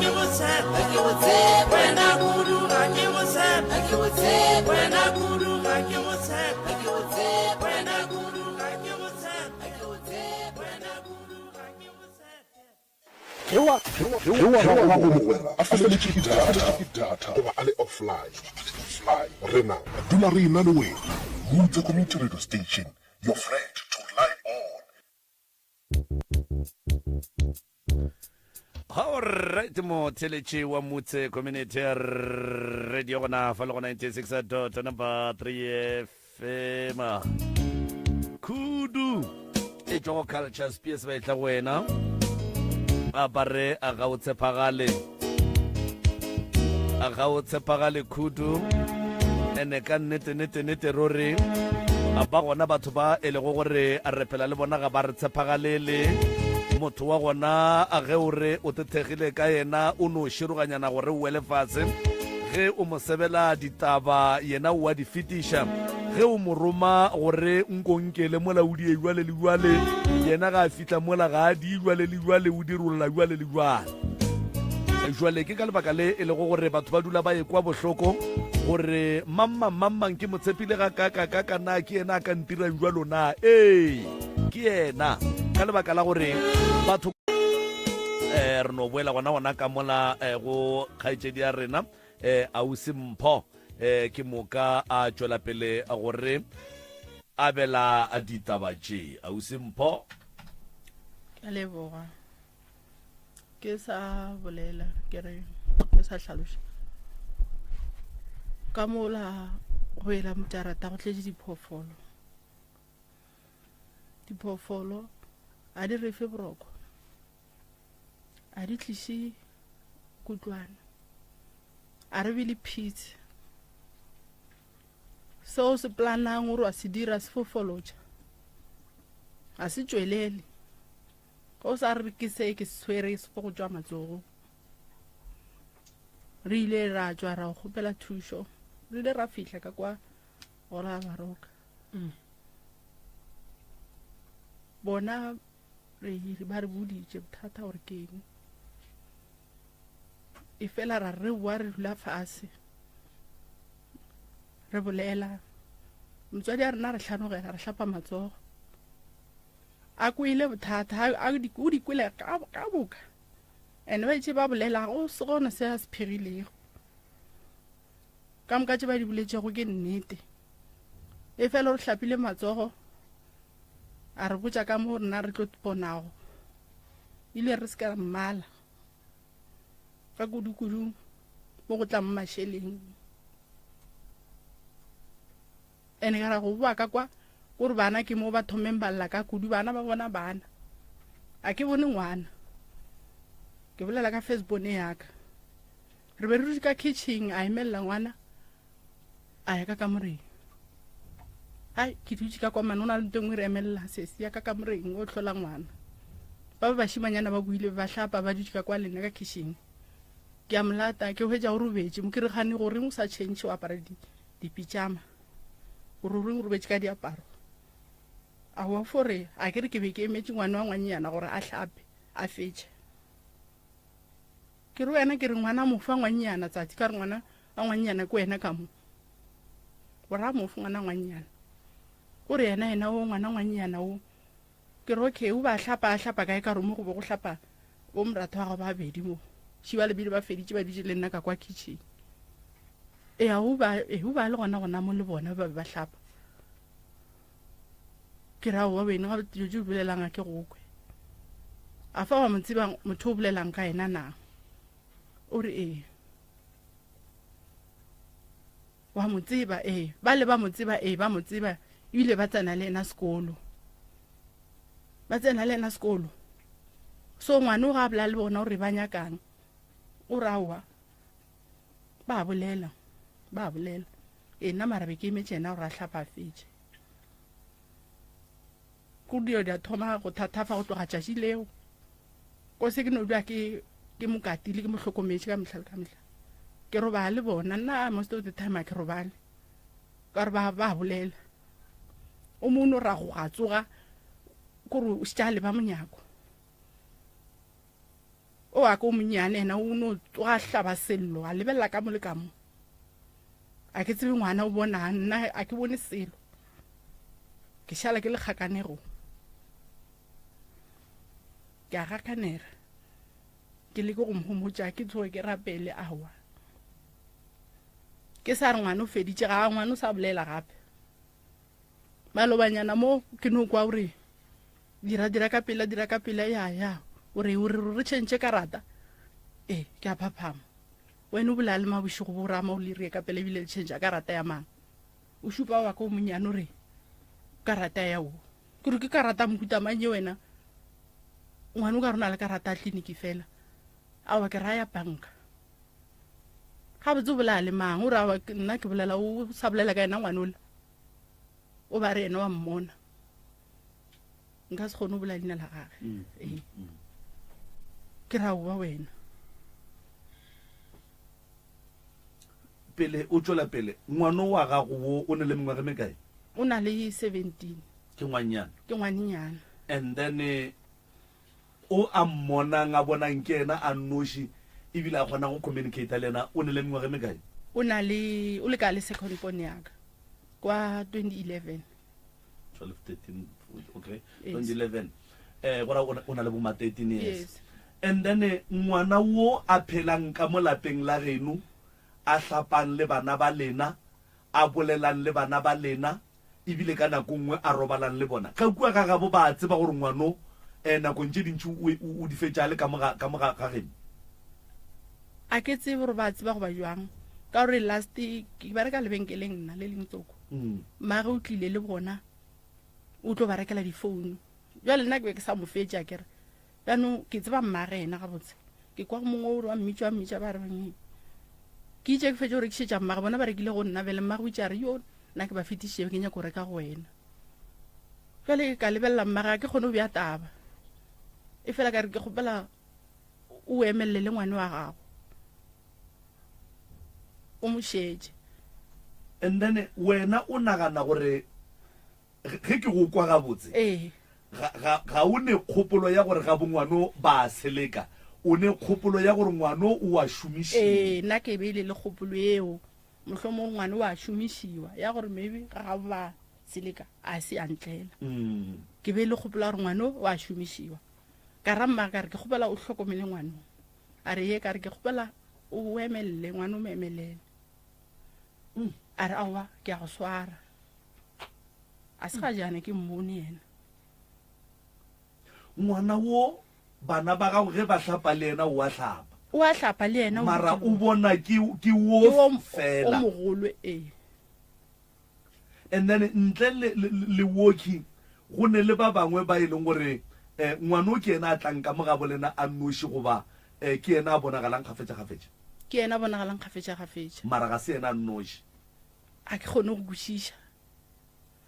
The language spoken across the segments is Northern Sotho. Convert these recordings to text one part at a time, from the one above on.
ke go tshepe. Ga ke go tshepe. Wena kudu ga ke go tshepe. Ga ke go tshepe. Wena kudu ga ke go tshepe. Ga ke go tshepe. Wena kudu ga ke go tshepe. Ga ke go tshepe. Wena kudu ga ke go tshepe. Ge wa ge wa gago mogwera a feletšwe ke data goba a le offline, rena re dula re ena le wena. Mutse Community Radio Station, your friend to rely on. Alright motheletši wa Mutse Community Radio gona fa le go 96 dot number 3 FM Khudu e tšwa go Culture Spears ba etla go wena a ba re a ga o tshepagale a ga o tshepagale Khudu ene ka nnete nnete nnete ruri a ba gona batho ba e lego gore a re phela le bona ga ba re tshepagalele motho wa gona a ge o re o tethegile ka yena o no široganyana gore o wele fase ge o mo sebela ditaba yena o a di fetiša ge o mo roma gore nko nkele mola o die jwale le jwale yena ga a fihla mola ga a di jwale le jwale o dirolla jwale le jwale Jwale ke ka lebaka le e lego gore batho ba dula ba ekwa bohloko gore mamang mamang ke mo tshepile ga kaka kaka na ke yena a ka ntirang jwalo na ee ke yena ka lebaka la gore batho eh re no boela gona gona ka mola eh, go kgaetšedi ya rena eh ausi mpho eh ke moka a tšwela pele gore abela ditaba tše ausi mpho ke a leboga Ke sa bolela ke re ke sa hlaloša ka mola go ela motarata go tletše diphoofolo diphoofolo a di refe boroko a di tliše kutlwana a re be le peace seo se planang gore wa se dira se fofolotša ga se tšwelele O sa re ke se ke se tshwere se go tšwa matsogo. Re ile ra tšwa ra kgopela thušo. Re ile ra fihla ka kwa gora baroka. Mm. Bona re ba re boditše bothata gore ke eng. E fela ra re boa re dula fase. Re bolela. Motswadi a rena re hlanogela re hlapa matsogo. A kwele bothata, a, o di kwele ka, ka boka. And ba itše ba bolela, go se gona se a se phegilego. Ka moka tše ba di boletšego ke nnete. E fela re hlapile matsogo, a re botša ka mo rena re tlo ponago. Ile re se ka mmala. Ka kudu-kudu mo go tlang mašeleng. Ene ka ra go boa ka kwa gore bana ke mo ba thomeng ba lla ka kudu bana ba bona bana a ke bone ngwana ke bolela ka first born yaka re be re dutše ka kitchen a emelela ngwana a ya ka kamoreng ai ke dutše ka kwa mane o na le nto engwe re emelela sesi ya ka kamoreng o hlola ngwana ba ba bašimanyana ba buile ba hlapa ba dutše ka kwa lena ka kitchen ke a molata ke hwetša o robetše mo ke re gane goreng o sa change o apara di dipitšama gore o reng o robetše ka diaparo aowa fore a ke re ke be ke emetše ngwana wa ngwannyana gore a hlape a fetše ke re wena ke re ngwana mofa ngwannyana tsatsi ka re ngwana wa ngwannyana ke wena ka mo o ra mofe ngwana ngwannyana o re yena yena o ngwana ngwannyana o Ke re okay, o ba hlapa a hlapa kae ka romo go bo go hlapa bo moratho wa gago ba bedi mo. Shi ba lebile ba feditše ba dutše le nna ka kwa kitchen. Ea o ba e o ba le gona gona mo le bona ba be ba hlapa. Ke ra wa wena ga dilo tše o bolelang a ke go kwe. A fa wa mo tseba motho o bolelang ka yena na? O re ee. Wa mo tseba, ee. Bale ba mo tseba, ee, ba mo tseba. Ebile ba tsena le ena sekolo. Ba tsena le ena sekolo. So ngwane o ga a bolela le bona gore ba nyakang. O re aowa. Ba bolela. Ba bolela. Ee, nna mara be ke emetše yena gore a hlapa a fetše. Ko dilo di a thoma go thathafa go tloga tšatši leo. Ko se ke no dula ke ke mo katile ke mo hlokometše ka mehla le ka mehla. Ke robala le bona nna most of the time a ke robale. Ka gore ba ba bolela. O mongwe no ra go ga tsoga kore o šetše a leba monyako. O wa ka o monnyane yena o no tsoga hlaba sello a lebelela ka mo le ka mo. A ke tsebe ngwana o bonang nna a ke bone selo. Ke šala ke le kgakanegong. Ke a gakanega. Ke leke go mo homotša ke tsoge ke rapele aowa. Ke sa re ngwana o feditše ga ngwana o sa bolela gape. Malobanyana mo ke no kwa o re dira dira ka pela dira ka pela ya ya o re o re re change karata ee ke a phaphama wena o bolaya le mabošego bo rama o le re ka pela ebile le change karata ya mang o šupa wa ka o monnyane o re karata ya o ke re ke karata mohuta mang ye wena ngwane o ka rona le karata ya tleliniki fela aowa ke raya banka gabotse o bolaya le mang o re aowa nna ke bolela o sa bolela ka yena ngwane ola o ba re ena wa mmona nka se kgone go bolela leina la gage mm. ee mm. ke ra oba wena pele o tšwela pele ngwano wa gago wo o ne le mengwaga mekae o na le 17 ke ngwannyana ke ngwannyana and then eh, o a mmonang a bonang ke ena a nnoši ebile a kgona go communicate le ena o ne le mengwaga mekae o na le o le ka le second born yaka kwa 2011 12 13 okay 2011 eh gora o na le bo ma 13 years yes. And then eh, ngwana wo a phelang ka mo lapeng la geno a hlapang le bana ba lena a bolelang le bana ba lena ebile ka nako nngwe a robalang le bona ka kua ga gabo ba tseba gore ngwano um nakong tše dintši o di fetša le ka mo ga geno. A ke tsebe gore ba tseba goba jwang ka gore last ke bereka lebenkeleng nna le leng tsoko mm. mmage o tlile le bona o tlo ba rekela difounu jale nna ke be ke sa mo fetša kere jaanong ke tseba mmage ena gabotse ke kwa go mongwe o re wa mmitša wa mmitša ba re ke itše ke fetše go rekišetša mmage bona ba rekile go nna bele mmage o itše a re yo nna ke ba fetišitše ke nyako reka go wena jale ka lebelela mmage ga ke kgone go bja taba e fela ka re ke kgopela o emelele le ngwane wa gago o mo šetše and then wena o nagana gore ge ke go kwa gabotse ee ga, ga o ne kgopolo ya gore ga bongwano ba a seleka o ne kgopolo ya gore ngwano o a šomišiwa ee nna ke be ile le kgopolo eo mohlomong ngwane wa šomišiwa ya gore maybe ga ga ba seleka a se a ntlela mm. ke be le kgopolo ya gore ngwano wa šomišiwa ka ra mma ka re ke kgopela o hlokomele ngwano a re ye ka re ke kgopela o emelele ngwano o mo emelele mm. a re aowa ke a go swara a se ga jaana ke mmone yena ngwana wo bana ba gago ge ba hlapa le yena o a hlapa o a hlapa le yena mara o bona ke ke wo fela o mogolo ee and then ntle le le woki go ne le ba bangwe ba e leng gore eh, ngwana o ke yena a tlang ka mo ga bolena a noši goba eh, ke yena a bonagalang kgafetša-kgafetša ke yena a bonagalang kgafetša-kgafetša mara ga se yena a nnoši a ke kgone go kwešiša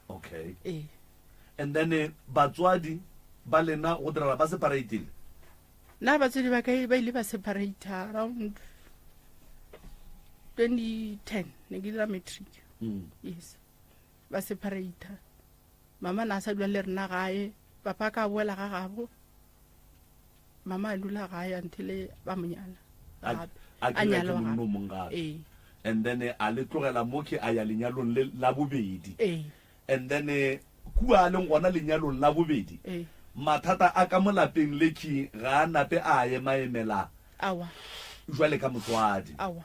okay ee and then eh, batswadi ba lena go direla ba separatile nna batswadi ba ka ba ile ba separate around 2010 ne ke dira matric mm. yes ba separate mama na sa dula le rena gae papa ka boela ga gabo mama a dula gae until ba mo nyala a nyalwa monna o mong gape ee and then eh, a le tlogela mo ke a ya lenyalong le la bobedi ee and then eh, kua a leng gona lenyalong la bobedi ee mathata a ka mo lapeng le ke ga a nape a emaemela awa jwale ka motswadi awa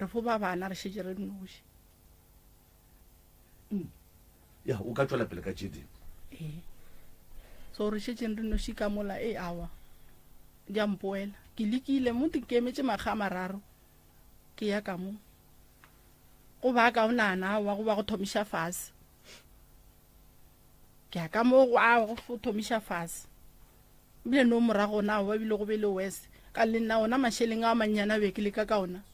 re fo ba bana re šetše re nnoši mm. ya o ka tšwela pele ka tše dingwe ee so re šetšeng re noši ka mola e awa di a mpoela ke lekile mo ke emetše makga a mararo ke ya ka mo go ba ka o nana wa go ba go thomiša fase ke ya ka mo go a go thomiša fase ebile no morago ona wa ebile go be le wes ka le nna ona mašeleng a mannyana be ke leka ka ona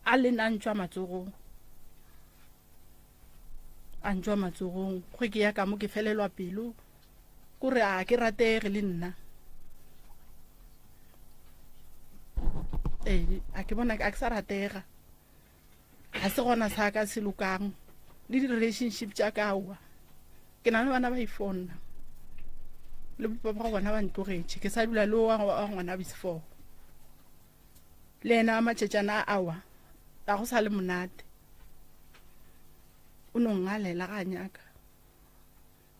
A le na ntšwa matsogong. A ntšwa matsogong. Go ke ya ka mo ke felelwa pelo. Kore a ke ratege le nna. Ee, a ke bona a ke sa ratega. Ga se gona sa ka se lokang. Le di-relationship tša ka aowa. Ke na le bana ba ifonna. Le papa bona ba ntlogetše. Ke sa dula le wa ngwana before. Le yena matšatšana a awa ga go sa le monate. O no ngalela ga a nyaka.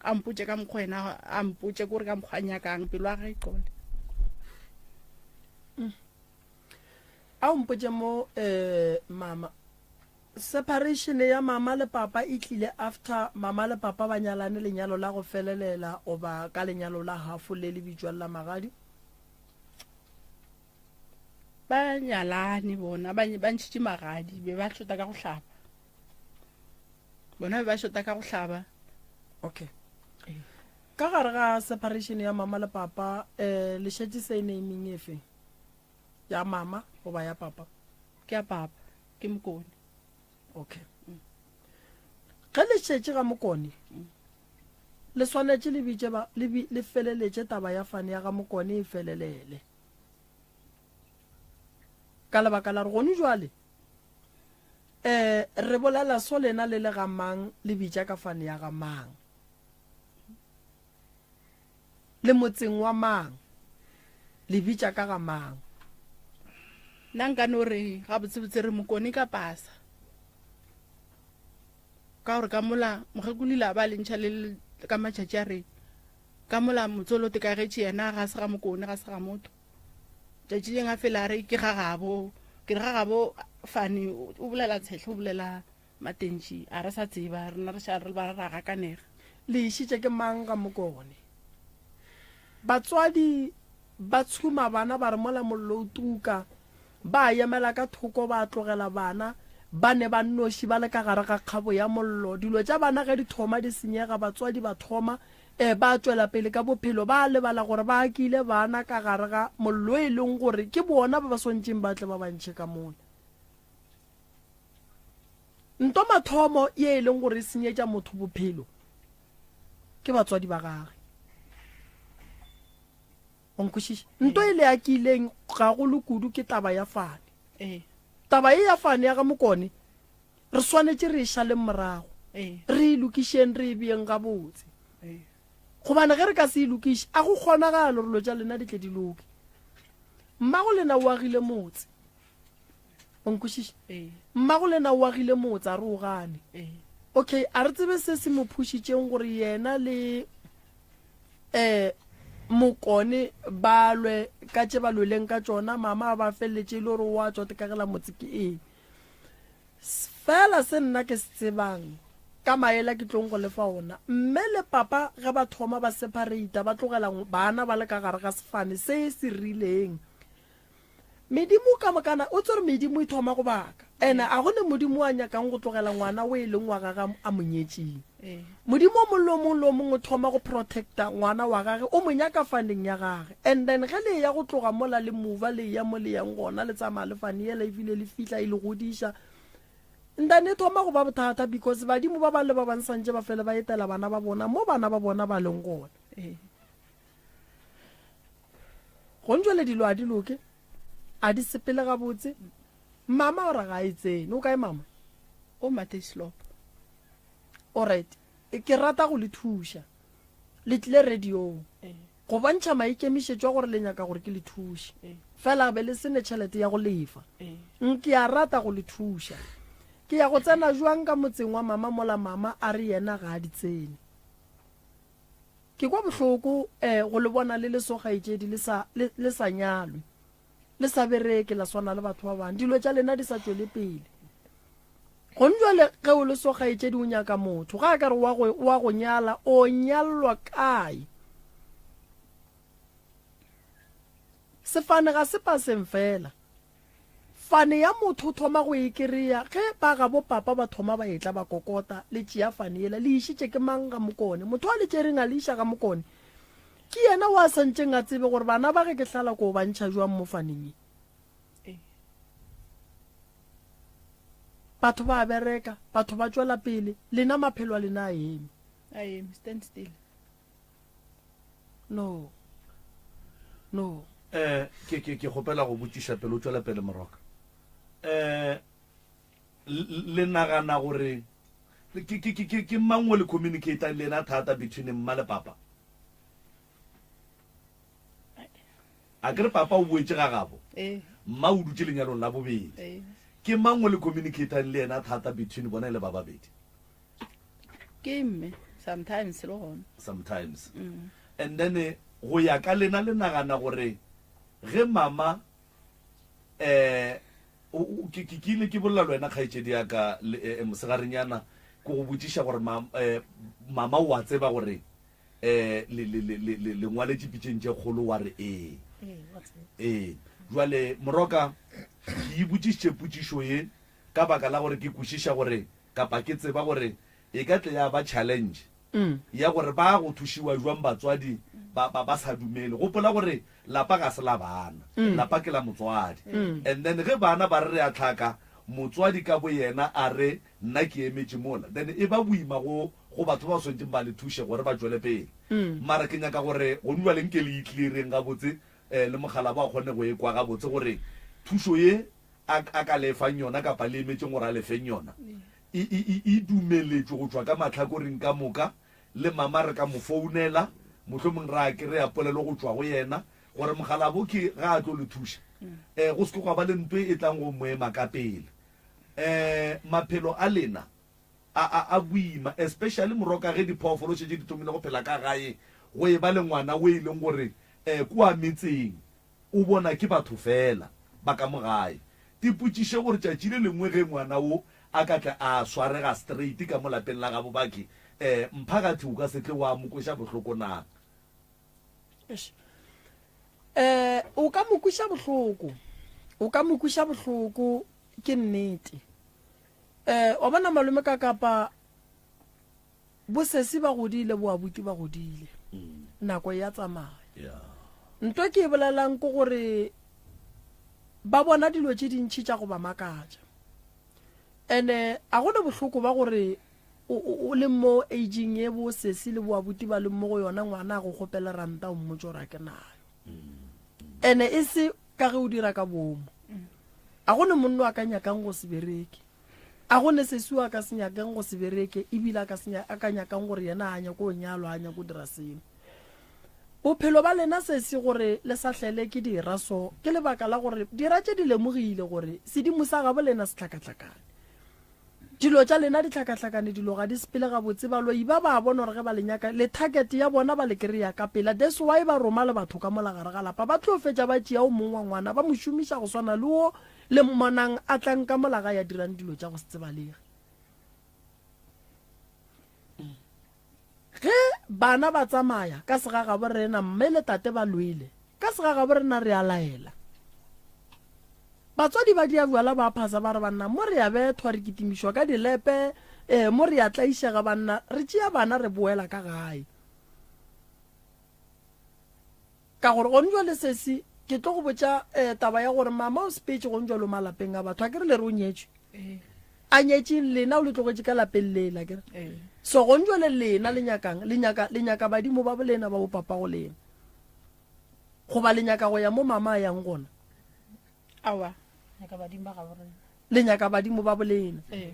A mpotše ka mokgwa yena a mpotše kore ka mokgwa a nyakang pelo ya gage e qole. A o mpotše mo eh mama. Separation ya mama le papa e tlile after mama le papa ba nyalane lenyalo la go felelela goba ka lenyalo la half le le bitšwang la magadi? Ba nyalane bona ba ba ntšhitše magadi be ba šota ka go hlaba. Bona be ba šota ka go hlaba. Okay. Ka gare ga separation ya mama le papa eh le šetše surnameng efe? Ya mama goba ya papa? Ke ya papa, ke Mokone. Okay. Ge le šetše ga Mokone, le swanetše le bitše ba le bi, le feleletše taba ya fane ya ga Mokone e felelele. Ka lebaka la gore gone jwale eh re bolela so lena le le ga mang le bitša ka fane ya ga mang. Le motseng wa mang? Le bitša ka ga mang? Nna nka no re gabotsebotse re Mokone ka pasa. Ka gore ka mola mokgekolo ile a ba le ntšha le ka matšatši a re ka mola motsolote ka getše yena ga se ga Mokone ga se ga motho. Tšatši leng a fela a re ke ga gabo, ke re ga gabo Fane o bolela tshehlo o bolela Matentši, A re sa tseba, rena re šala re ba ra gakanega. Le išitše ke mang ga Mokone? Batswadi ba tshuma bana ba re mola mollo o tuka, ba emela ka thoko ba tlogela bana ba ne ba nnoši ba le ka gare ga kgabo ya mollo. Dilo tša bana ge di thoma di senyega batswadi ba thoma e ba tšwela pele ka bophelo ba lebala gore ba akile bana ka gare ga mollo e leng gore ke bona ba ba swantšeng ba tle ba ba ntšhe ka mola. Nto mathomo ye e leng gore e senyetša motho bophelo ke batswadi ba gage. O nkwešiša? Nto e le akileng gagolo kudu ke taba ya fane. Ee. Taba ye ya fane ya ga Mokone re swanetše re e šaleng morago. Ee. Re e lokišeng re e beeng gabotse. Ee. Gobane ge re ka se e lokiše a go kgonagale gore dilo tša lena di tle di loke. Mmago lena o agile motse. O nkwešiša? Ee. Mmago lena o agile motse, a re o gane. Ee. Okay, a re tsebe se se mo phušitšeng gore yena le eh Mokone ba lwe ka tše ba lweleng ka tšona, mama a ba feleletše e le gore o a tšwa tekagela motse ke eng. Fela se nna ke se tsebang ka maele a ke tlong go le fa ona, mme le papa ge ba thoma ba separata ba tlogela bana ba le ka gare ga sefane se se rileng, Medimo ka mokana, o tsere medimo e thoma go baka. Ene a go ne modimo a nyakang go tlogela ngwana o e leng wa gage a mo nyetšeng. Modimo o mong le o mong le o mong o thoma go protecta ngwana wa gage, o mo nyaka faneng ya gage. And then ge le eya go tloga mola le mova le eya mo le yang gona le tsamaya le fane yela ebile le fihla e le godiša. And then e thoma go ba bothata because badimo ba bang le ba bang santše ba fele ba etela bana ba bona mo bana ba bona ba leng gona. Gong jwale dilo a di loke, a di sepele gabotse. Mama o re ga a e tsene. O kae mama? O Mateyslop. Alright. Ke rata go le thuša. Le tlile radiong go bontšha maikemišetšo a gore le nyaka gore ke le thuše. Fela be le se ne tšhelete ya go lefa. Ke a rata go le thuša. Ke ya go tsena jwang ka motseng wa mama mola mama a re yena ga a di tsene? Ke kwa bohloko eh, go le bona le le so kgaetšedi le sa, le, le sa nyalwe, le sa bereke la swana le batho ba bangwe, dilo tša lena di sa tšwele pele. Gone jwale ge o le so kgaetšedi o nyaka motho, ga a ka re wa go, wa go nyala, o nyalwa kae? Sefane ga se paseng fela. Fane ya motho o thoma go e kereya ge ba gabo papa ba thoma ba etla ba kokota, le tšea fane yela le išitše ke mang ga Mokone? Motho a le tšereng a le iša ga Mokone ke yena wa santšeng a tsebe gore bana ba ge ke hlala ko ba ntšha jwang mo faneng ye. Batho ba a bereka, batho ba tšwela pele, lena maphelo a lena a eme. A eme, stand still. No. No. Eh, ke ke ke kgopela go botšiša pele o tšwela pele moroka. Eh, le nagana gore ke ke ke ke mang o le communicator le yena thata between mma le papa? A ke re papa o boetše ga gabo. Eh. Mma o dutše lenyalong la bobedi. Ee. Ke mang o le communicatang le yena thata between bona e le ba babedi? Ke mme sometimes le gona. Sometimes. And then eh, go ya ka lena le nagana gore ge mama eh o- o- ke ke- ke ile ke bolela le wena kgaetšedi ya ka le- eh, eh, mosegarenyana ke go botšiša gore ma- eh, mama o a tseba gore eh le le le le le le ngwaletše pitšeng tše kgolo wa re ee. Ee, wa tseba. Ee. Jwale Moroka ke ipotšišitše potšišo ye ka baka la gore ke kwešiša gore kapa ke tseba gore e ka tle ya ba challenge ya gore ba go thušiwa jwang batswadi ba ba ba sa dumele. Gopola gore lapa ga se la bana, lapa ke la motswadi. And then ge bana ba re re a tlhaka, motswadi ka boyena a re nna ke emetše mola, then e ba boima go go batho ba ba swanetšeng ba le thuše gore ba tšwele pele. Mara ke nyaka gore gone bjale nke le e-cleareng gabotse um le mokgalabo a kgone go e kwa gabotse gore thušo ye a, a ka le fang yona kapa le emetšeng gore a le feng yona e, e, e, e dumeletšwe go tšwa ka mahlakoreng ka moka. Le mama re ka mo founela, mohlomong ra kry-a polelo go tšwa go yena gore mokgalabo ke ga a tlo le thuša. Um go se ke gwa ba le ntwe e tlang go mo ema ka pele. Um maphelo a lena a, a, a boima, especially moroka ge diphoofolo šetše di thomile go phela ka gae, go e ba le ngwana o e leng gore um kua metseng o bona ke batho feela ba ka mo gae. Tipotšiše gore tšatši le lengwe ge ngwana wo a ka tle a swarega straight ka mo lapeng la gabo bakhe, um mphakathi o ka se tle wa mo kweša bohloko na? Eish. Eh, o ka mo kweša bohloko. O ka mo kweša bohloko, ke nnete. Eh, wa bona malome ka kapa bosesi ba godile, boabuti ba godile. Nako e ya tsamaya. Yeah. Nto ke e bolelang ke gore ba bona dilo tše dintši tša go ba makatša. Ene a gona bohloko ba gore o, o, o le mo aging ye bo sesi le boabuti ba leng mo go yona, ngwana a go kgopela ranta o mmotše gore a ke nayo. Ene e se ka ge o dira ka boomo. A go ne monno a ka nyakang go se bereke. A go ne sesi o a ka se nyakeng go se bereke, ebile a ka se a ka nyakang gore yena a nyake go nyalwa, a nyake go dira selo. Bophelo ba lena sesi gore le sa hlele ke dira so, ke lebaka la gore dira tše di lemogile gore sedimo sa gabo lena se hlakahlakane. Dilo tša lena di hlakahlakane, dilo ga di sepele gabotse, baloi ba ba bona gore ge ba le nyaka, le target ya bona ba le kry-a ka pela, that's why ba roma le batho ka mola gare ga lapa, ba tlo fetša ba tšea o mong wa ngwana ba mo šomiša go swana le wo le mmonang a tlang ka mola gae a dirang dilo tša go se tsebalege. Ge bana ba tsamaya ka segagabo rena, mme le tate ba lwele, ka segagabo rena re a laela. Batswadi ba dia bjala ba phasa ba re banna mo re ya bethwa re kitimišwa ka dilepe, ee mo re ya tlaišega banna re tšea bana re boela ka gae. Ka gore gone jwale sesi ke tlo go botša eh, taba ya gore mama o sepetše gone jwalo malapeng a batho a ke re le re o nyetšwe a nyetšeng lena o le tlogetše ka lapeng lela ke re so gone jwale lena le nyakang le nyaka le nyaka badimo ba bolena ba bopapa go lena goba le nyaka go ya mo mama a yang gona Aowa. Nyaka badimo ba gabo rena. Le nyaka badimo ba bolena. Ee.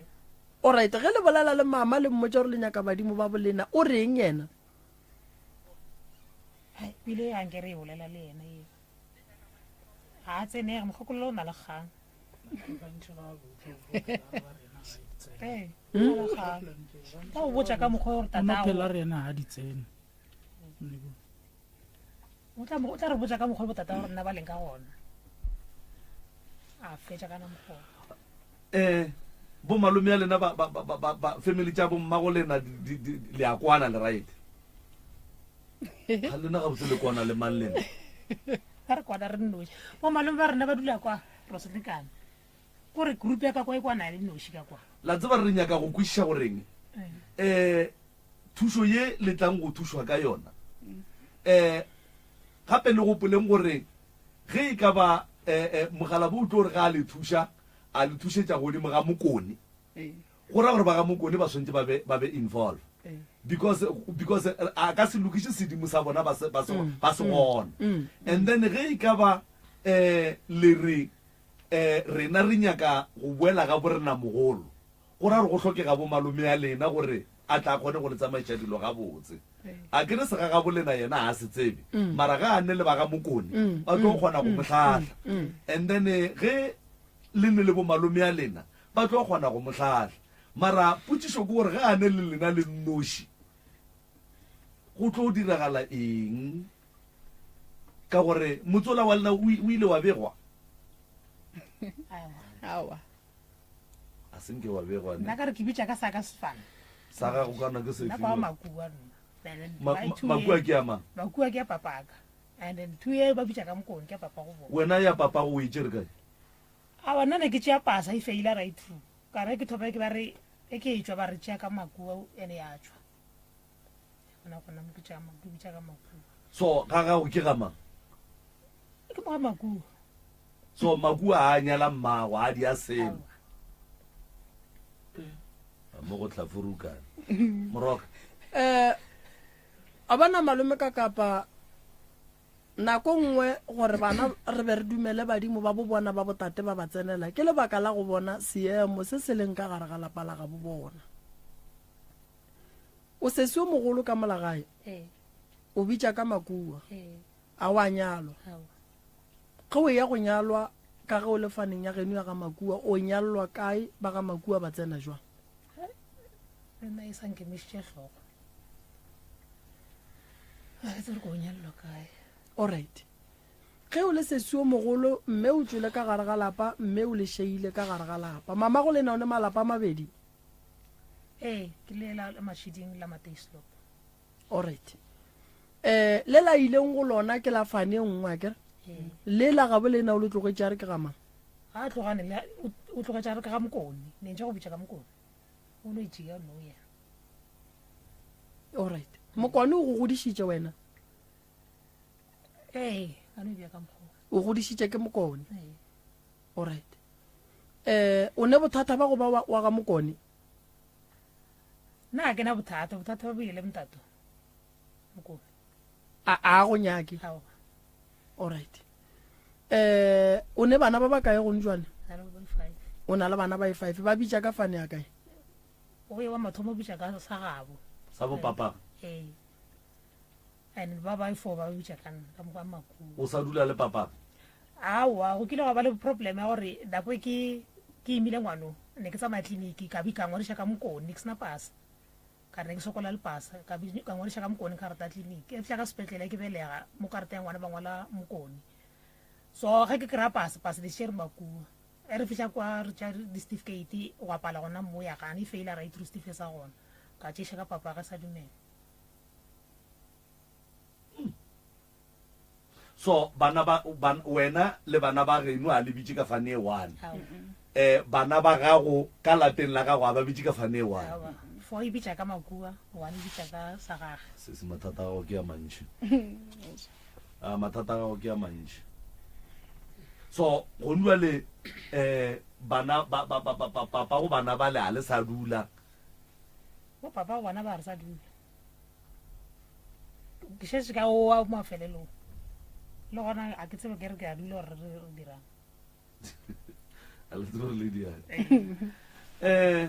Alright, ge le bolela le mama le mmotša gore le nyaka badimo ba bolena, o reng yena? Hai, o ile ya nke re e bolela le yena eo. Ga a tsenege, mokgokolo o na le kgang. Ee, o na le kgang. Ba o botša ka mokgwa gore O no tatago. phela re yena ga di tsene. O tla o tla re botša ka mokgwa botata ba rena ba leng ka gona. A fetša ka na mokgwa. Eh, bo malome ya lena ba ba ba ba ba family tša bo mmago lena di di le a kwana le right. Ga lena ga botse le kwana le mang lena. Ga re kwana re nnoši. Bo malome ba rena ba dula kwa Rosetlekane. Gore group ya ka kwa e kwana le noši ka kwa. La tseba re nyaka go kwešiša goreng eh thušo ye le tlang go thušwa ka yona. Um gape le gopoleng gore ge e ka ba um mogalabo o tlo re ga a le thuša, a le thušetša godimo ga Mokone, go ra gore ba ga Mokone ba swantše ba be ba be involve because because a ka se lokiše sedimo sa bona ba se ba se ba se gona. And then ge e ka ba um le re um rena re nyaka go boela ga borenamogolo, Go ra gore go hlokega bomalome a lena gore a tla kgone go le tsamaiša dilo gabotse. A ke re segagabolena yena ga a se tsebe, mara ge a ne le ba ga Mokone ba tlo kgona go mo hlahla. And then ge le ne le bomalome a lena ba tlo kgona go mo hlahla. Mara potšišo ke gore ge a ne le lena le nnoši go tlo diragala eng? Ka gore motsola wa lena o ile wa begwa? Aowa. A se nke wa begwa ne? Nna ka re ke bitša ka sa ka sefane. Sa gago kana ke sefe? Nna kwa Makua nna. Makua ke ya mang? Makua ke ya papaka. And then two ye ba bitša ka Mokone ke ya papa go bona. Wena ya papa go o e tšere kae? Aowa nna ne ke tšea pasa e feila right through. Ka re ke thoma ke ba re e ke e tšwa ba re tšea ka Makua ene ya tšwa. Gona gona mo ke tšea ke bitša ka Makua. So ga gago ke ga mang? Ke mo ga Makua. So Makua a nyala mmago a di a selo. Mo go tlafurukane. Moroka. Eh a bona malome ka kapa nako nngwe gore bana re be re dumele badimo ba bo bona ba botate ba ba tsenela ke lebaka la go bona seemo se se leng ka gare ga lapa la gabo bona. O sesi o mogolo ka mola gae. O bitša ka Makua. A wa nyalwa? Ge o eya go nyalwa ka ge o le faneng ya geno ya ga Makua, o nyallwa kae? Ba ga Makua ba tsena jwang? Le nna e sa nkemišitše hlogo. Ga ke tsebe gore ke o nyallwa kae. Alright. Ge o le sesi o mogolo, mme o tšwele ka gare ga lapa, mme o le šeile ka gare ga lapa. Mamago le na o ne malapa a mabedi? Ee, ke le la Mashiding la Mateislop. Alright. Eh, le la ileng go lona ke la fane e nngwe akere? Le la gabo lena o le tlogetše a re ke ga mang? Ga a tlogane le o tlogetše a re ke ga Mokone. Ne ntše go bitša ka Mokone. O no itšea no yena. Alright. Mokone o go godišitše wena? Ee, a no bja ka mokgwa. O godišitše ke Mokone? Ee. Alright. Eh, o ne bothata ba go ba wa ga Mokone? Nna ga ke na bothata, bothata ba boile mtato. Mokone. A a go nyake. Aowa. Alright. Eh, o ne bana ba ba kae gone jwale? Na le ba five. O na le bana ba five. Ba bitša ka fane ya kae? O ye wa mathomo bitša ka sa gabo. Sa bo papa. Ee. And ba ba four ba bitša ka nna ka mokwa makuo. O sa dula le papa? Aowa, go kile gwa ba le problem ya gore nako e ke ke imile ngwano ne ke tsamaya tleliniki ka bi ka ngwadiša ka Mokone ne ke sena pasa ka re ne ke sokola le pasa ka bi ka ngwadiša ka Mokone karata ya tleliniki e fihla ka sepetlele ke belega mo karata ya ngwana ba ngwala Mokone so ge ke kry-a pasa pasa di share makua e re fihla kwa re tša di-certificate gwa pala gona mo ya gana e faila right through certificate sa gona ka tšeiša ka papa ge sa dumela. So bana ba, ban, wena le bana ba geno a le bitše ka fane e one. Eh, bana ba gago ka lapeng la gago a ba bitše ka fane e one. Aowa. Fo e bitša ka makua, one e bitša ka sa gage. Se se mathata a gago ke a mantši. A mathata a gago ke a mantši. So gone jwale eh bana ba ba ba ba papa go bana ba le a le sa dula. Bo papa go bana ba re sa dula. Ke šetše ka oa mafelelong. Le gona a ke tsebe ke re ke a dula gore re re dirang. A le tsebe gore le dirang. Eh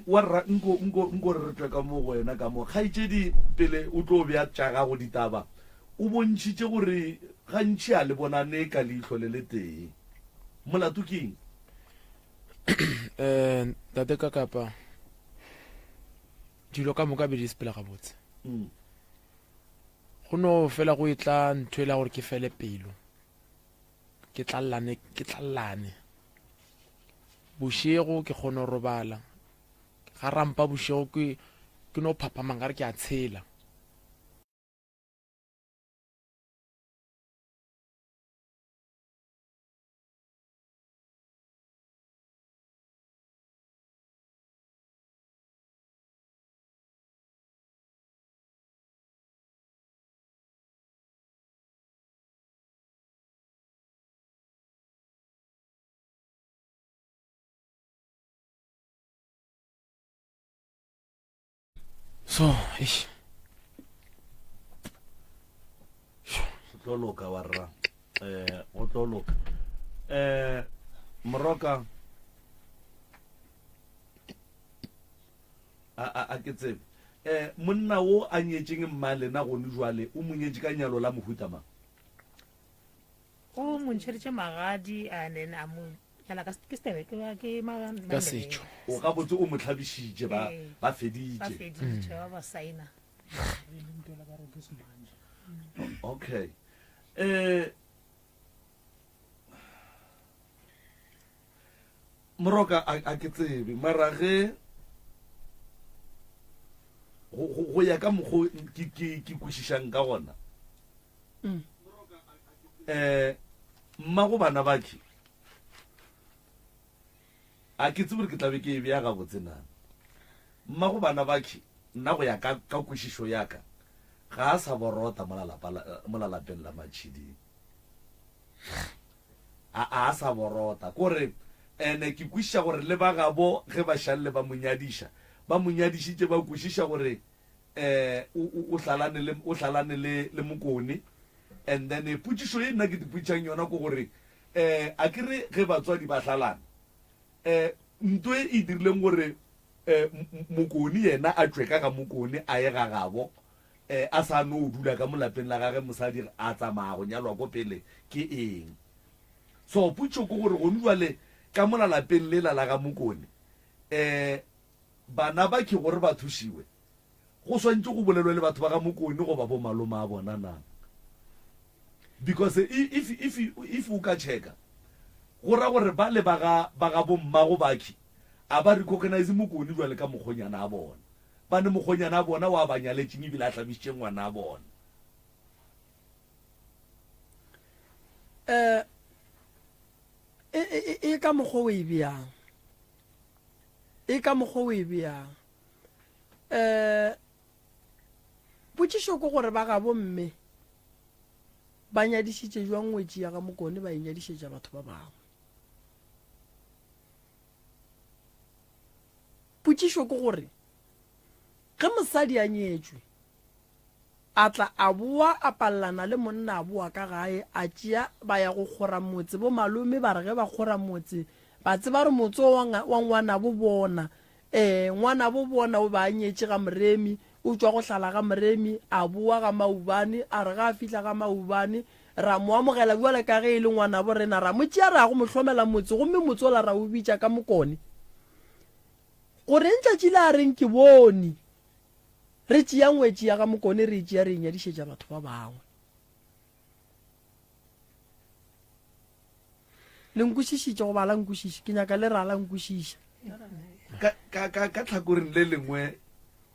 wa rra nko nko nko re re tle ka mo go wena ka mo kgaetšedi pele o tlo bea tša gago ditaba o bontšhitše gore gantši a le bonane ka leihlo le le tee molato ke eng um tate ka kapa dilo ka moka be di sepela gabotse mm. go no fela go e tla ntho e la gore ke fele pelo ke tlallane ke tlallane bošego ke kgone go robala ga rampa bošego ke ke no phaphamang ka re ke a tshela So, eish. Go tlo loka wa rra. Eh, go tlo loka. Eh, Moroka a a a ke tsebe. Um monna wo a nyetšeng mmalena gone jwale o mo nyetše ka nyalo la mohuta mang? O mo ntšheditše magadi and then a mo nyala ka ke setebe ke ba ke ma Ka setšo. O gabotse o mo hlabišitše ba Ee. ba Ba feditše. feditše ba ba saena. Okay. Eh Moroka a, a ke tsebe mara ge go, go, go ya ka mokgo ke, ke, ke kwešišang ka gona mm. eh mmago bana bakhe a ke tsebe gore ke tlabe ke e bea gabotse na mmago bana bakhe nna go ya ka, ka kwešišo ya ka ga a sa borota mola lapeng la matšhiding A, a sa borota. Kore, ene ke kwešiša gore le ba gabo ge ba šalle ba mo nyadiša, ba mo nyadišitše ba kwešiša gore eh, o, o, o hlalane le, o hlalane le, le Mokone. And then potšišo ye nna ke te potšišang yona ke gore, eh, a ke re ge batswadi ba hlalana, eh, nto e e dirileng gore eh, Mokone yena a tšwe ka ga Mokone a ye ga gabo, E, a sa no dula ka mo lapeng la gage mosadi a tsamaya go nyalwa ko pele ke eng? So potšo ke gore gonu jwale ka mola lapeng lela la ga Mokone e, bana ba ke gore ba thušiwe go swantše go bolelwe le batho ba ga Mokone goba bo malome a bona na? Because if, if, if o ka checka go ra gore ba le ba ga, ba ga bo mmago bakhi a ba recognize Mokone jwale ka mokgonyana a bona. Ba ne mokgonyana a bona wa ba nyaletšeng ebile a hlabišitše ngwana a bona. Eh, e, e, e, e ka mokgwa o e bjang e ka mokgwa o e bjang um potšišo ke gore ba gabo mme ba nyadišitše jwang ngwetši ya ga mokone ba e nyadišetša batho ba bangwe Potšišo ke gore, ge mosadi a nyetšwe, a tla a boa a palelana le monna a boa ka gae, a tšea ba ya go kgora motse, bo malome ba re ge ba kgora motse, ba tseba gore motse o wa ngwanabo bona, ee, ngwanabo bona o be a nyetše ga Moremi, o tšwa go hlala ga Moremi, a boa ga Maubane, a re ge a fihla ga Maubane, ra mo amogela bjale ka ge e le ngwanabo rena, ra mo tšea ra ya go mo hlomela motse, gomme motse ola ra o bitša ka Mokone. Goreng tšatši le a reng ke bone re tšea ngwetši ya ga Mokone re e tšea re e nyadišetša batho ba bangwe. Le nkwešišitše goba la nkwešiša? Ke nyaka le ra la nkwešiša. Ka, ka, ka, ka tlhakoreng le lengwe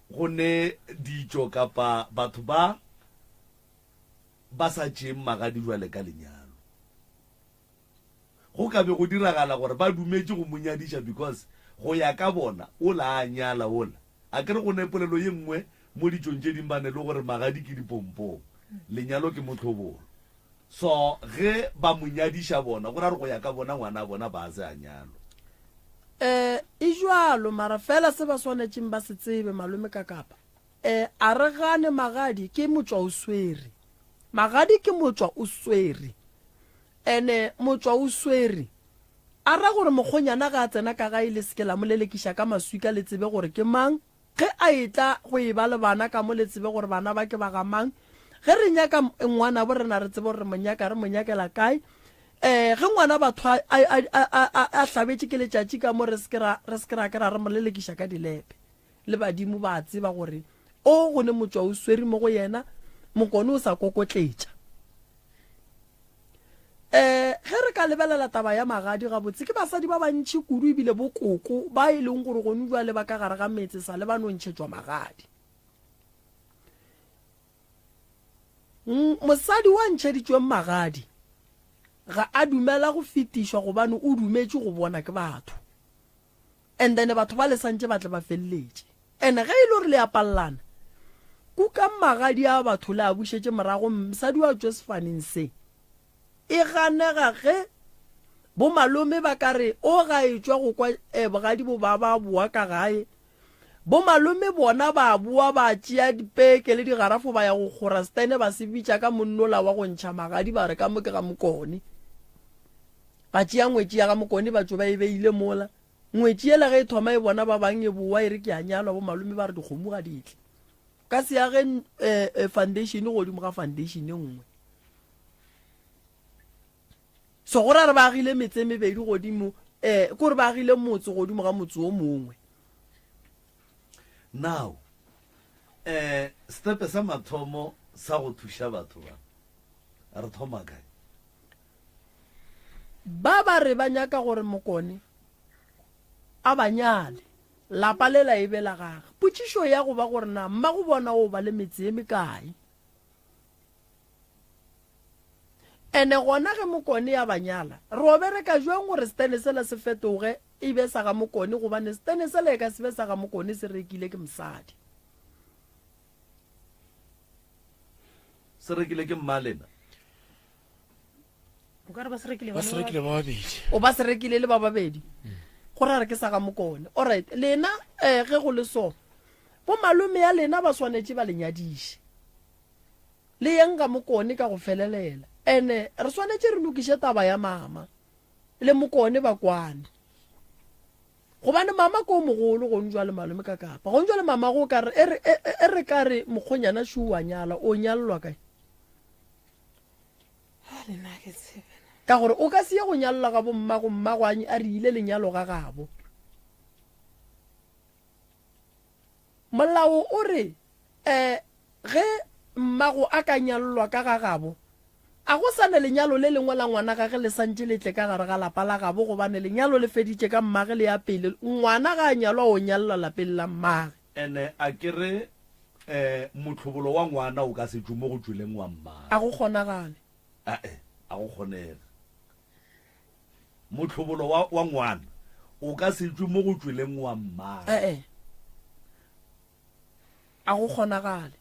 go ne ditšo kapa batho ba ba sa tšeeng magadi jwale ka lenyalo. Go ka be go diragala gore ba dumetše go mo nyadiša because go ya ka bona ola a nyala ola. Akere go ne polelo ye nngwe mo ditšong tše ding ba ne le gore magadi ke dipompong, lenyalo ke mohlobolo. So ge ba mo nyadiša bona go ra gore go ya ka bona ngwana bona ba se a nyalwa. Eh, e jwalo mara fela se ba swanetšeng ba se tsebe malome Kakapa, eh, a re gane magadi ke motšwa o swere. Magadi ke motšwa o swere. Ene motšwa o swere. A ra gore mokgonyana ge a tsena ka gae le se ke la mo lelekiša ka maswika le tsebe gore ke mang. Ge a etla go eba le bana ka mo le tsebe gore bana ba ke ba ga mang. Ge re nyaka ngwanabo rena re tsebe gore re mo nyaka re mo nyakela kae. Um ge ngwana batho a, a, a, a, a, a hlabetše ke letšatši ka mo re se ke ra, re se ke ra ke ra re mo lelekiša ka dilepe. Le badimo ba a tseba gore o go ne motšwa o swere mo go yena, mokone o sa kokotletša. Um ge re ka lebelela taba ya magadi gabotse, ke basadi ba bantši kudu ebile bokoko ba e leng gore gone bjale ba ka gare ga metse sa le ba no ntšhetšwa magadi. Mosadi wa ntšheditšweng magadi ga a dumela go fetišwa gobane o dumetše go bona ke batho. And then batho ba le santše ba tle ba feleletše. And ge e le gore le a palelana, kukang magadi a batho le a bušetše morago. Mosadi wa tšwe sefaneng se e ganega ge bomalome ba ka re o ga e tšwa go kwa eh, bogadi bo ba ba boa ka gae. Bomalome bona ba boa ba tšea dipeke le digarafo ba ya go kgora stene ba se bitša ka monnola wa go ntšha magadi ba re ka mo ke ga Mokone. Ba tšea ngwetši ya ga Mokone ba tšo ba e beile mola. Ngwetši yela ge e thoma e bona ba bang e boa e re ke a nyalwa, bomalome ba re dikgomo ga di tle. Ka se age eh, eh, foundation godimo ga foundation e nngwe. So go ra re ba agile metse e mebedi godimo eh ko re ba agile motse godimo ga motse o mongwe. Now eh stepe sa mathomo sa go thuša batho ba re thoma kae? Ba ba re ba nyaka gore Mokone a ba nyale, lapa lela e be la gage. Potšišo ya go ba gore na mmago bona o ba le metse e mekae. Ene gona ge Mokone a ba nyala, re o bereka jwang gore setene sela se fetoge e be sa ga Mokone gobane setene sela e ka se be sa ga Mokone se rekile ke mosadi. Se rekile ke mmalena. O ka re ba se rekile ba se rekile ba babedi. O ba se rekile le ba babedi. Go ra re ke sa ga Mokone. Alright, lena eh ge go le so, bo malome ya lena ba swanetše ba le nyadiše. Le yeng ga Mokone ka go felelela. Ene re swanetše re lokiše taba ya mama le Mokone ba kwane. Gobane mama ke o mogolo gong jwale malome ka kapa. Gong jwale mama go ka re e re e, e re ka re mokgonyana shu wa nyala o nyallwa kae? Ka gore o ka se ye go nyallwa ga bommago mmago a a re ile lenyalo ga gabo. Molao o re eh ge mmago a ka nyallwa ka ga gabo a go sa na lenyalo le lengwe la ngwana gage le santše le tle ka gare ga lapa la gabo gobane lenyalo le feditše ka mmage le ya pele ngwana ga a nyalwa o nyallwa lapeng la mmage. Ene a ke re eh mohlobolo wa ngwana o ka se tšwe mo go tšweleng wa mmage. A go kgonagale. Ae, a go kgonege. Mohlobolo wa, wa ngwana o ka se tšwe mo go tšweleng wa mmage. Ae, a go kgonagale.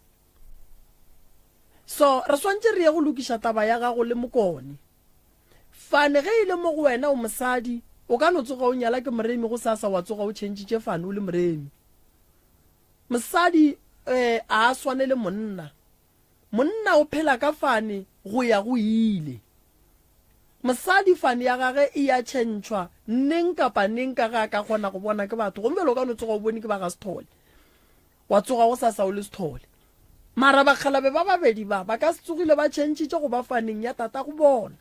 So re swantše re ye go lokiša taba ya gago le Mokone. Fane ge e le mo go wena o mosadi, o ka no tsoga o nyala ke moremi gosasa wa tsoga o tšhentšitše fane o le moremi. Mosadi eh, a a swane le monna. Monna o phela ka fane go ya go ile. Mosadi fane ya gage e ya tšhentšhwa neng kapa neng ka ge a ka kgona go bona ke batho. Gomme bjale o ka no tsoga o bone ke ba ga Sethole. Wa tsoga gosasa o le Sethole. Mara bakgalabe ba babedi ba, ba ka se tsogile ba tšhentšhitše go ba faneng ya tatago bona.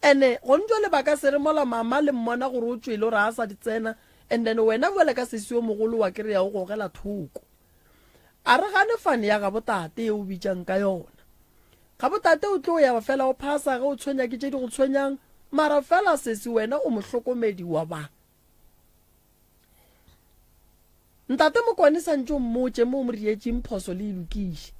Ene gone jwale ba ka se re mola mama le mmona gore o tšwele ore a sa di tsena and then wena jwale ka sesi yo mogolo wa kry-a o gogela thoko. A re gane fane ya gabo tate ye o bitšang ka yona. Gabo tate o tlo ya fela o phasa ge o tshwenya ke tše di go tshwenyang mara fela sesi wena o mohlokomedi wa ba. Ntate Mokwane santše o mmotše mo o mo rietšeng phoso le e lokiše.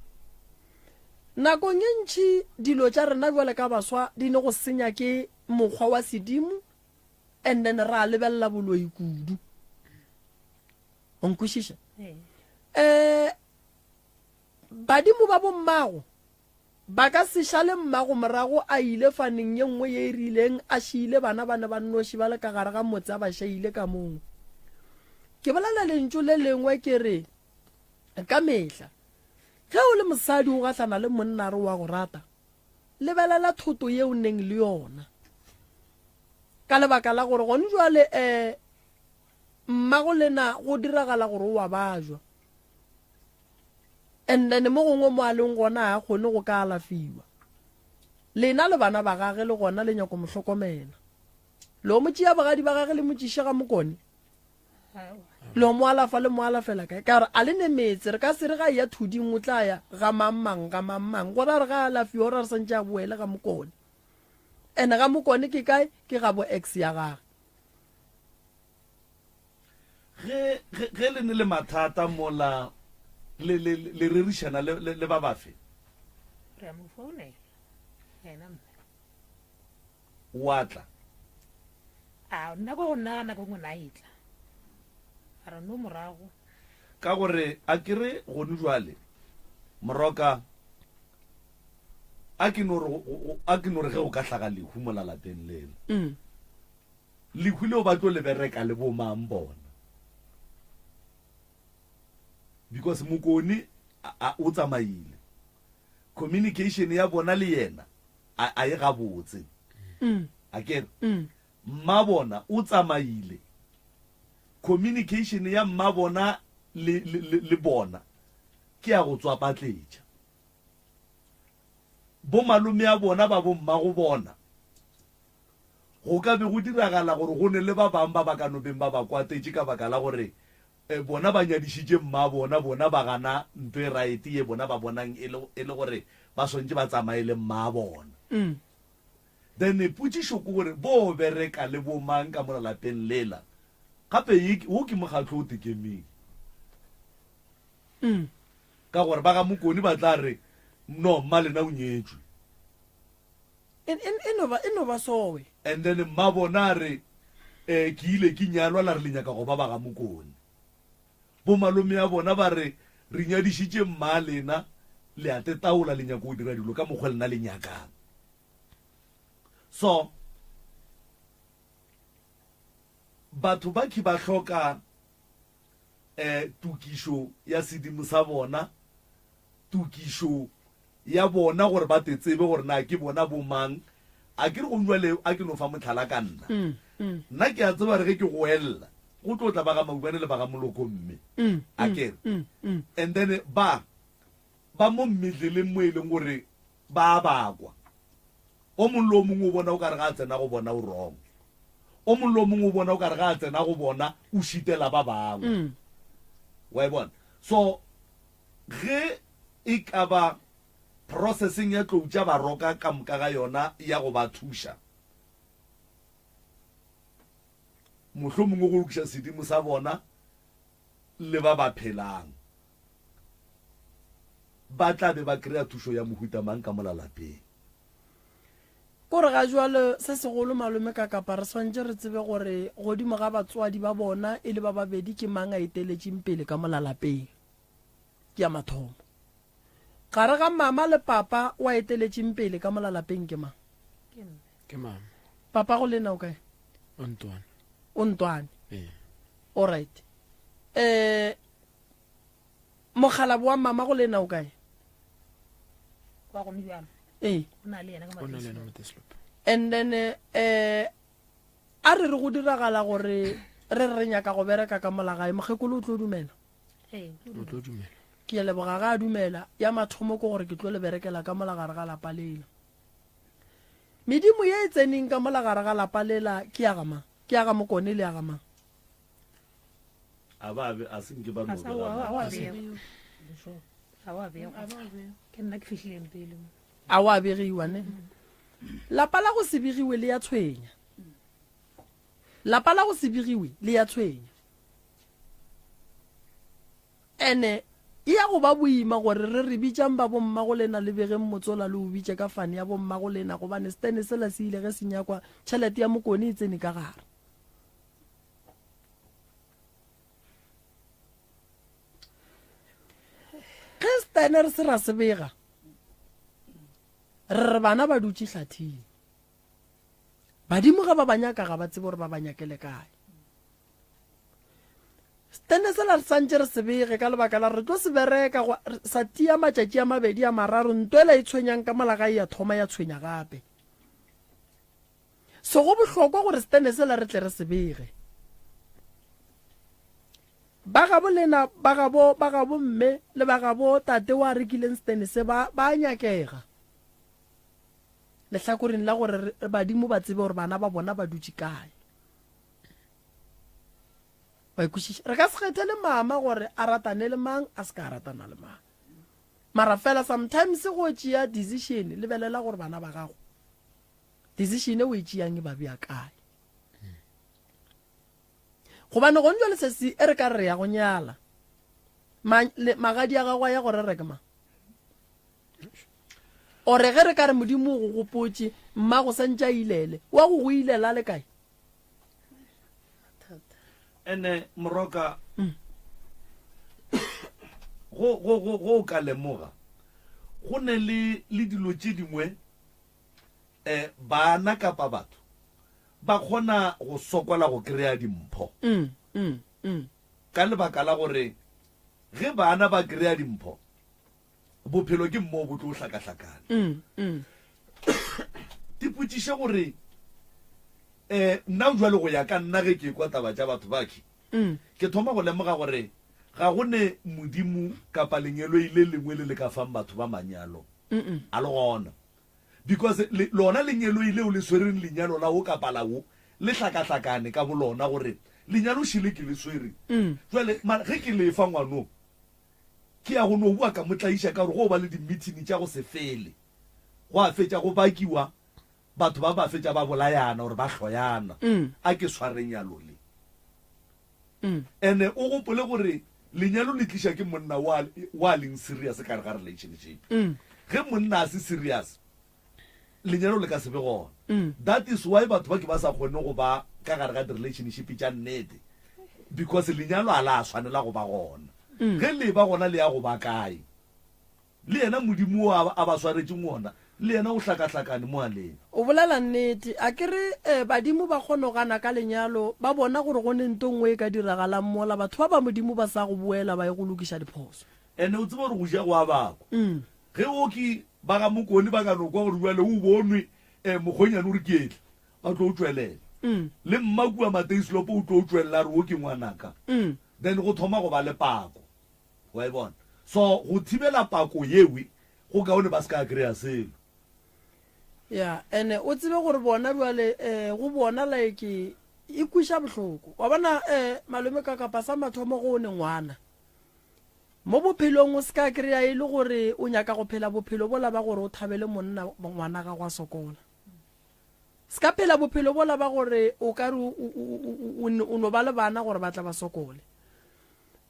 Nakong e ntši dilo tša rena bjale ka baswa di ne go senya ke mokgwa wa sedimo and then ra lebelela boloi kudu. O nkwešiša? Eh badimo ba bommago Ba ka se šale mmago morago a ile faneng ye nngwe ye e rileng, a šiile bana ba ne ba nnoši ba le ka gare ga motse a ba šaile ka moo. Ke bolela lentšu le lengwe ke re, ka mehla, ge o le mosadi o gahlana le monna a re o a go rata, lebelela thoto ye o neng le yona. Ka lebaka la gore gone jwale um mmago lena go diragala gore o a bajwa. And then mo gongwe mo a leng gona ga a kgone go ka alafiwa. Lena le bana ba gage le gona le nyako mo hlokomela. Lo mo tšea bogadi ba gage le mo tšiše ga Mokone. Lo mo alafa le mo alafela kae? Ka gore a le ne metse re ka se re ga eya thuding o tla ya ga mang mang ga mang mang. Go ra re ga alafiwa o ra re santše a boele ga Mokone. And ga Mokone ke kae? Ke ga bo ex ya gage. Ge, ge, ge le ne le mathata mola, le, le, le rerišana le, le, le ba bafe? Re a mo founela, yena mme. Wa tla? A, nna ko go nna nako nngwe na e tla. A re no morago. Ka gore a ke re gone jwale, Moroka, a ke no re, a ke no re ge go ka hlaga lehu mola lapeng lela. Mm. Lehu leo ba tlo le bereka le bo mang bona? Because Mokone a, o tsamaile. Communication ya bona le yena a, a e gabotse. Mm. A ke re? Mm. Mma bona o tsamaile. Communication ya mma bona le, le, le, le bona. ke ya go tswapatletša. Bomalome a bona ba bommago bona, go ka be go diragala gore go ne le ba bang ba ba ka no beng ba ba kwatetše ka baka la gore bona ba nyadišitše mmabona, bona ba gana nto e raete ye bona ba bonang e le, e le gore ba swantše ba tsamaye le mmabona. Then potšišo ke gore bo bereka le bo mang ka mola lapeng lela? Gape ye, wo ke mokgatlo o tekemeng. Ka gore ba ga Mokoni ba tla re, No, mmalena o nyetšwe. E, e, e no ba, e no ba sowe. And then mmabona a re, Eh, ke ile ke nyalwa la re le nyaka go ba ba ga Mokoni. Bomalome a bona ba re, Re nyadišitše mmalena, le a tetaola le nyaka go dira dilo ka mokgwa lena le nyakang. So, batho ba khi ba hloka eh, tokišo ya sedimo sa bona, tokišo ya bona gore ba te tsebe gore na ke bona bo mang. A ke re go jwale a ke no fa mohlala ka nna. Nna ke a tseba re ge ke goelela go tlo tla ba ga Maubane le ba ga Moloko mme. A ke re. And then ba ba mo mmedleleng mo e leng gore ba a bakwa. O mongwe le o mongwe o bona o ka re ga a tsena go bona o wrong. O mongwe le o mongwe o bona o ka re ga a tsena go bona o šitela ba bangwe. Wa e bona? So ge e ka ba processing ya tlou tša baroka ka moka ga yona ya go ba thuša, mohlomongwe go lokiša sedimo sa bona le ba ba phelang, ba tla be ba kry-a thušo ya mohuta mang ka mola lapeng? Kore ga jwale se segolo malome ka kapa re swantše re tsebe gore godimo ga batswadi ba bona e le ba babedi ke mang a eteletšeng pele ka mola lapeng. Ke ya mathomo. Gare ga mama le papa wa eteletšeng pele ka mola lapeng ke mang? Ke mama. Papa go lena o kae? O ntwane. O ntwane. Ee. All right. Eh mokgalabo wa mama go lena o kae? Wa gone bjalo. Ee. O na le yena ka O na le yena Mateslope. And then eh a re re go diragala gore re re nyaka go bereka ka mola gae mokgekolo o tlo dumela? Ee, O tlo dumela. Ke a leboga ga a dumela. Ya mathomo ke gore ke tlo le berekela ka mola gare ga lapa lela. Medimo ye e tseneng ka mola gare ga lapa lela ke ya ga mang? Ke ya ga Mokone le ya ga mang? A ba be a se nke ba no A sa- bega a wa motho. bega. A wa bega. Ke nna ke fihlileng pele mo. A wa begiwa ne? Lapa la go se begiwe le ya tshwenya. Lapa la go se begiwe le ya tshwenya. Ene e ya go ba boima gore re re bitšang ba bommagolena le begeng motsola le o bitše ka fane ya bommagolena gobane setene sela se ile ge se nyakwa tšhelete ya mokone e tsene ka gare. Ge setene re se ra se bega re re bana ba dutše hlathing. Badimo ge ba ba nyaka ga ba tsebe gore ba ba nyakele kae. Setene sela re santše re se bege ka lebaka la re tlo se bereka go sa tia matšatši a mabedi a mararo ntwela e tshwenyang ka mola gae ya thoma ya tshwenya gape. So go bohlokwa gore setene sela re tle re se bege. Ba gabo lena, ba gabo, ba gabo mme le ba gabo tate wa rekileng setene se ba, ba nyakega. Lehlakoreng la gore badimo ba tsebe gore bana ba bona ba dutše kae. Wa e kwešiša? Re ka se kgethele mama gore a ratane le mang, a se ka a ratana le mang. Mara fela sometimes go tšea decision, lebelela gore bana ba gago decision e o e tšeang e ba bea kae. Gobane gone jwale sesi e re ka re ya go nyala, ma, le, magadi a gago a ya go rera ke mang? Ore ge re ka re Modimo o go gopotše, mmago santše a ilele, wa go go ilela le kae? Ene moroka go go go go ka lemoga go ne le le dilo tše dingwe eh bana kapa batho ba kgona go sokola go kry-a dimpho mm, mm, mm. ka lebaka la gore ge bana ba kry-a dimpho bophelo ke mmoo bo tlo hlakahlakana mm, mm. tipotšiše gore um nna jwale go ya ka nna ge ke kwa taba tša batho bakhe mm. ke thoma go lemoga gore Ga go ne Modimo kapa lengeloi le lengwe le le ka fang batho ba manyalo. A le gona. Because le, lona lengeloi leo le swereng lenyalo la wo kapa la wo, le hlakahlakane ka bolona gore lenyalo šele ke le swere. Jwale, mara ge ke le fa ngwano, ke ya go no boa ka mo tlaiša ka gore go ba le dimithini tša go se fele. Gwa fetša go bakiwa, batho ba ba fetša ba bolayana gore ba hloyana. A ke sware nyalo le. Ene o gopole gore lenyalo le tliša ke monna wa, wa leng serious ka gare ga relationship. Ge monna a se serious, lenyalo le ka se be gona. That is why batho ba ke ba sa kgone go ba ka gare ga di-relationship tša nnete, because lenyalo a la swanela go ba gona. Ge le ba gona le ya go ba kae? Le yena Modimo wo a, a ba swaretšeng wona, le yena o hlakahlakane mo a leng. O bolela nnete. A ke re, eh, badimo ba kgona go gana ka lenyalo, ba bona gore go ne nto nngwe e ka diragalang mola batho ba ba Modimo ba sa go boela ba ye go lokiša diphoso. Ene o tseba gore go ja go a bakwa. Ge oki ba ga Mokone ba ka no kwa gore bjale o bonwe, eh, mokgonyane o re ke etla, ba tlo tšwelela. Le mma kua Mateislop o tlo tšwelela a re wo ke ngwanaka. Then go thoma go ba le pako. Wa e bona? So go thibela pako yewe go kaone ba se ka kry-a selo. Ya, ene o tsebe gore bona bjale eh, go bona like e kwiša bohloko. Wa bona eh, malome ka kapa sa mathomo go o ne ngwana. Mo bophelong o se ka kry-a e le gore o nyaka go phela bophelo bola ba gore o thabele monna ngwana gago a sokola. Se ka phela bophelo bola ba gore o ka re o no ba le bana gore ba tla ba sokole.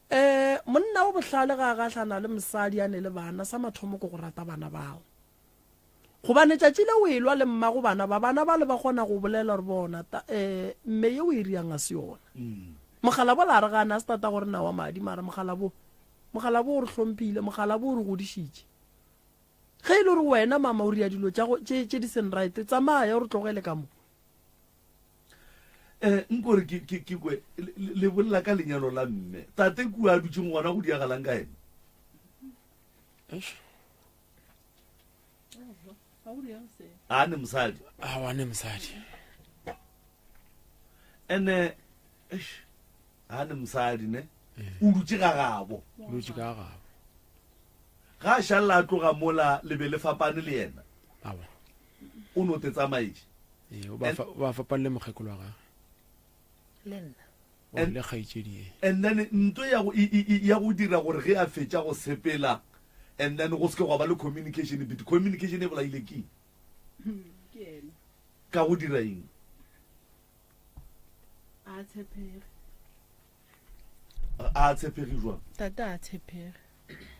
Um monna o bohlale ga a gahlana le mosadi a ne le bana, sa mathomo ke go rata bana bao. Gobane tšatši le o elwa le mmago bana ba, bana bale ba kgona go bolela gore bona, ta, um mme ye o e riang ga se yona. Mokgalabo la re gane, a se tata gore na wa madi, mara mokgalabo, mokgalabo o re hlomphile, mokgalabo o re godišitše. Ge e le gore wena mama o ria dilo tša go, tše, tše di seng right, tsamaya o re tlogele ka mo. Eh, nko re ke, ke, ke kwe, le, le bolela ka lenyalo la mme. Tate kua a dutšeng gona go diagalang ka ena? Eish. A ne mosadi. Aowa, ne mosadi. Ene, eish, a ne mosadi ne. O dutše ga gabo. O dutše ka gabo. Ga a šalela a tloga mola le be le fapane le yena. Aowa. O no te tsamaetše. Ee, o ba fa, o ba fapane le mokgekolo wa gagwe. Le nna. Or le kgaetšedi ye. And then nto ya go, e, e, e, ya go dira gore ge a fetša go sepela and then go se ke gwa ba le communication, but communication e bolaile ke eng? Ke yena. Ka go dira eng? A tshepege. A tshepege jwang? Tate a tshepege.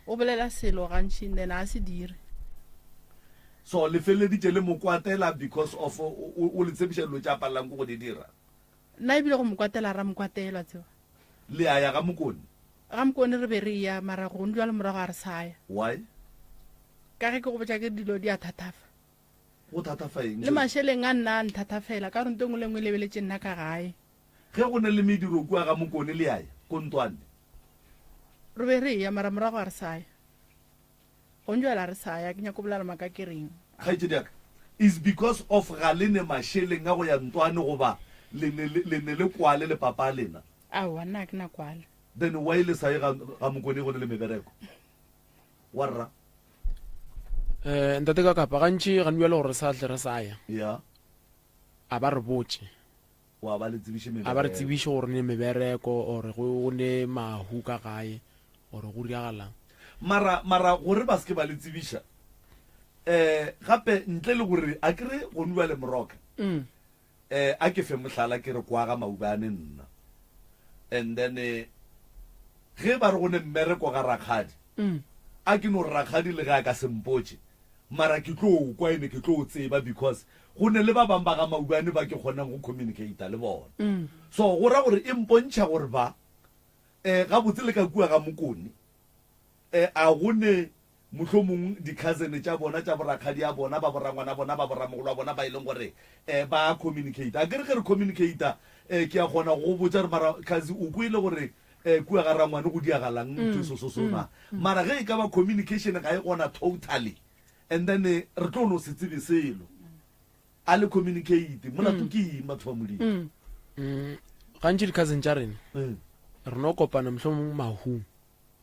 O bolela selo gantši and then a se dire. So le feleleditše le mo kwatela because of o, o, o le tshepiša dilo tše a palelang ke go di dira? Nna ebile go mo kwatela ra mo kwatela tseba. Le a ya ga Mokone? Ga Mokone re be re eya mara gone jwale morago ga re sa ya. Why? Ka ge ke go botša ke re dilo di a thathafa. Go thathafa eng? Le mašeleng a nna a nthathafela ka gore nto e nngwe le e nngwe e lebeletše nna ka gae. Ge go ne le mediro kua ga Mokone le a ya ko Ntwane? Re be re eya mara morago ga re sa ya. Gone jwale ga re sa ya, ke nyako bolela maaka ke reng? Kgaetšedi ya ka, is because of ga le ne mašeleng a go ya Ntwane goba le ne le ne le kwale le papa lena? Aowa, nna ga ke na kwale. Then why le sa ye ga ga Mokone go ne le mebereko? Wa rra? Eh, ntate ka kapa gantši gane bjale gore re sa tle re sa ya. Ya. A ba re botše. O a ba le tsebiše A ba re tsebiše gore ne mebereko or go ne mahu ka gae or go diragalang. Mara, mara gore ba se ke ba le tsebiša, eh, gape ntle le gore a ke re gonu bjale Moroka, eh, a ke fe mohlala ke re kwa ga Maubane nna, and then eh, ge ba re go ne mmereko ga rakgadi, a ke no re rakgadi le ge a ka se mpotše, mara ke tlo kwa ene ke tlo tseba because go ne le ba bang ba ga Maubane ba ke kgonang go communicata le bona. So go ra gore e mpontšha gore ba, eh, gabotse le ka kua ga Mokone, eh, a go ne mohlomong di-cousin tša bona, tša borakgadi a bona, ba borangwana bona, ba boramogolo a bona ba e leng gore, eh, ba communicata. A ke re ge re communicata, eh, ke a kgona go go botša gore mara cousin o kwele gore, eh, kua ga rangwane go diagalang ntho e so so so na. Mara ge e ka ba communication ga e gona totally, And then re tlo no se tsebe selo. A le communicate. Molato ke eng batho ba Modimo? Gantši di-cousin tša rena re no kopana mohlomong mahung.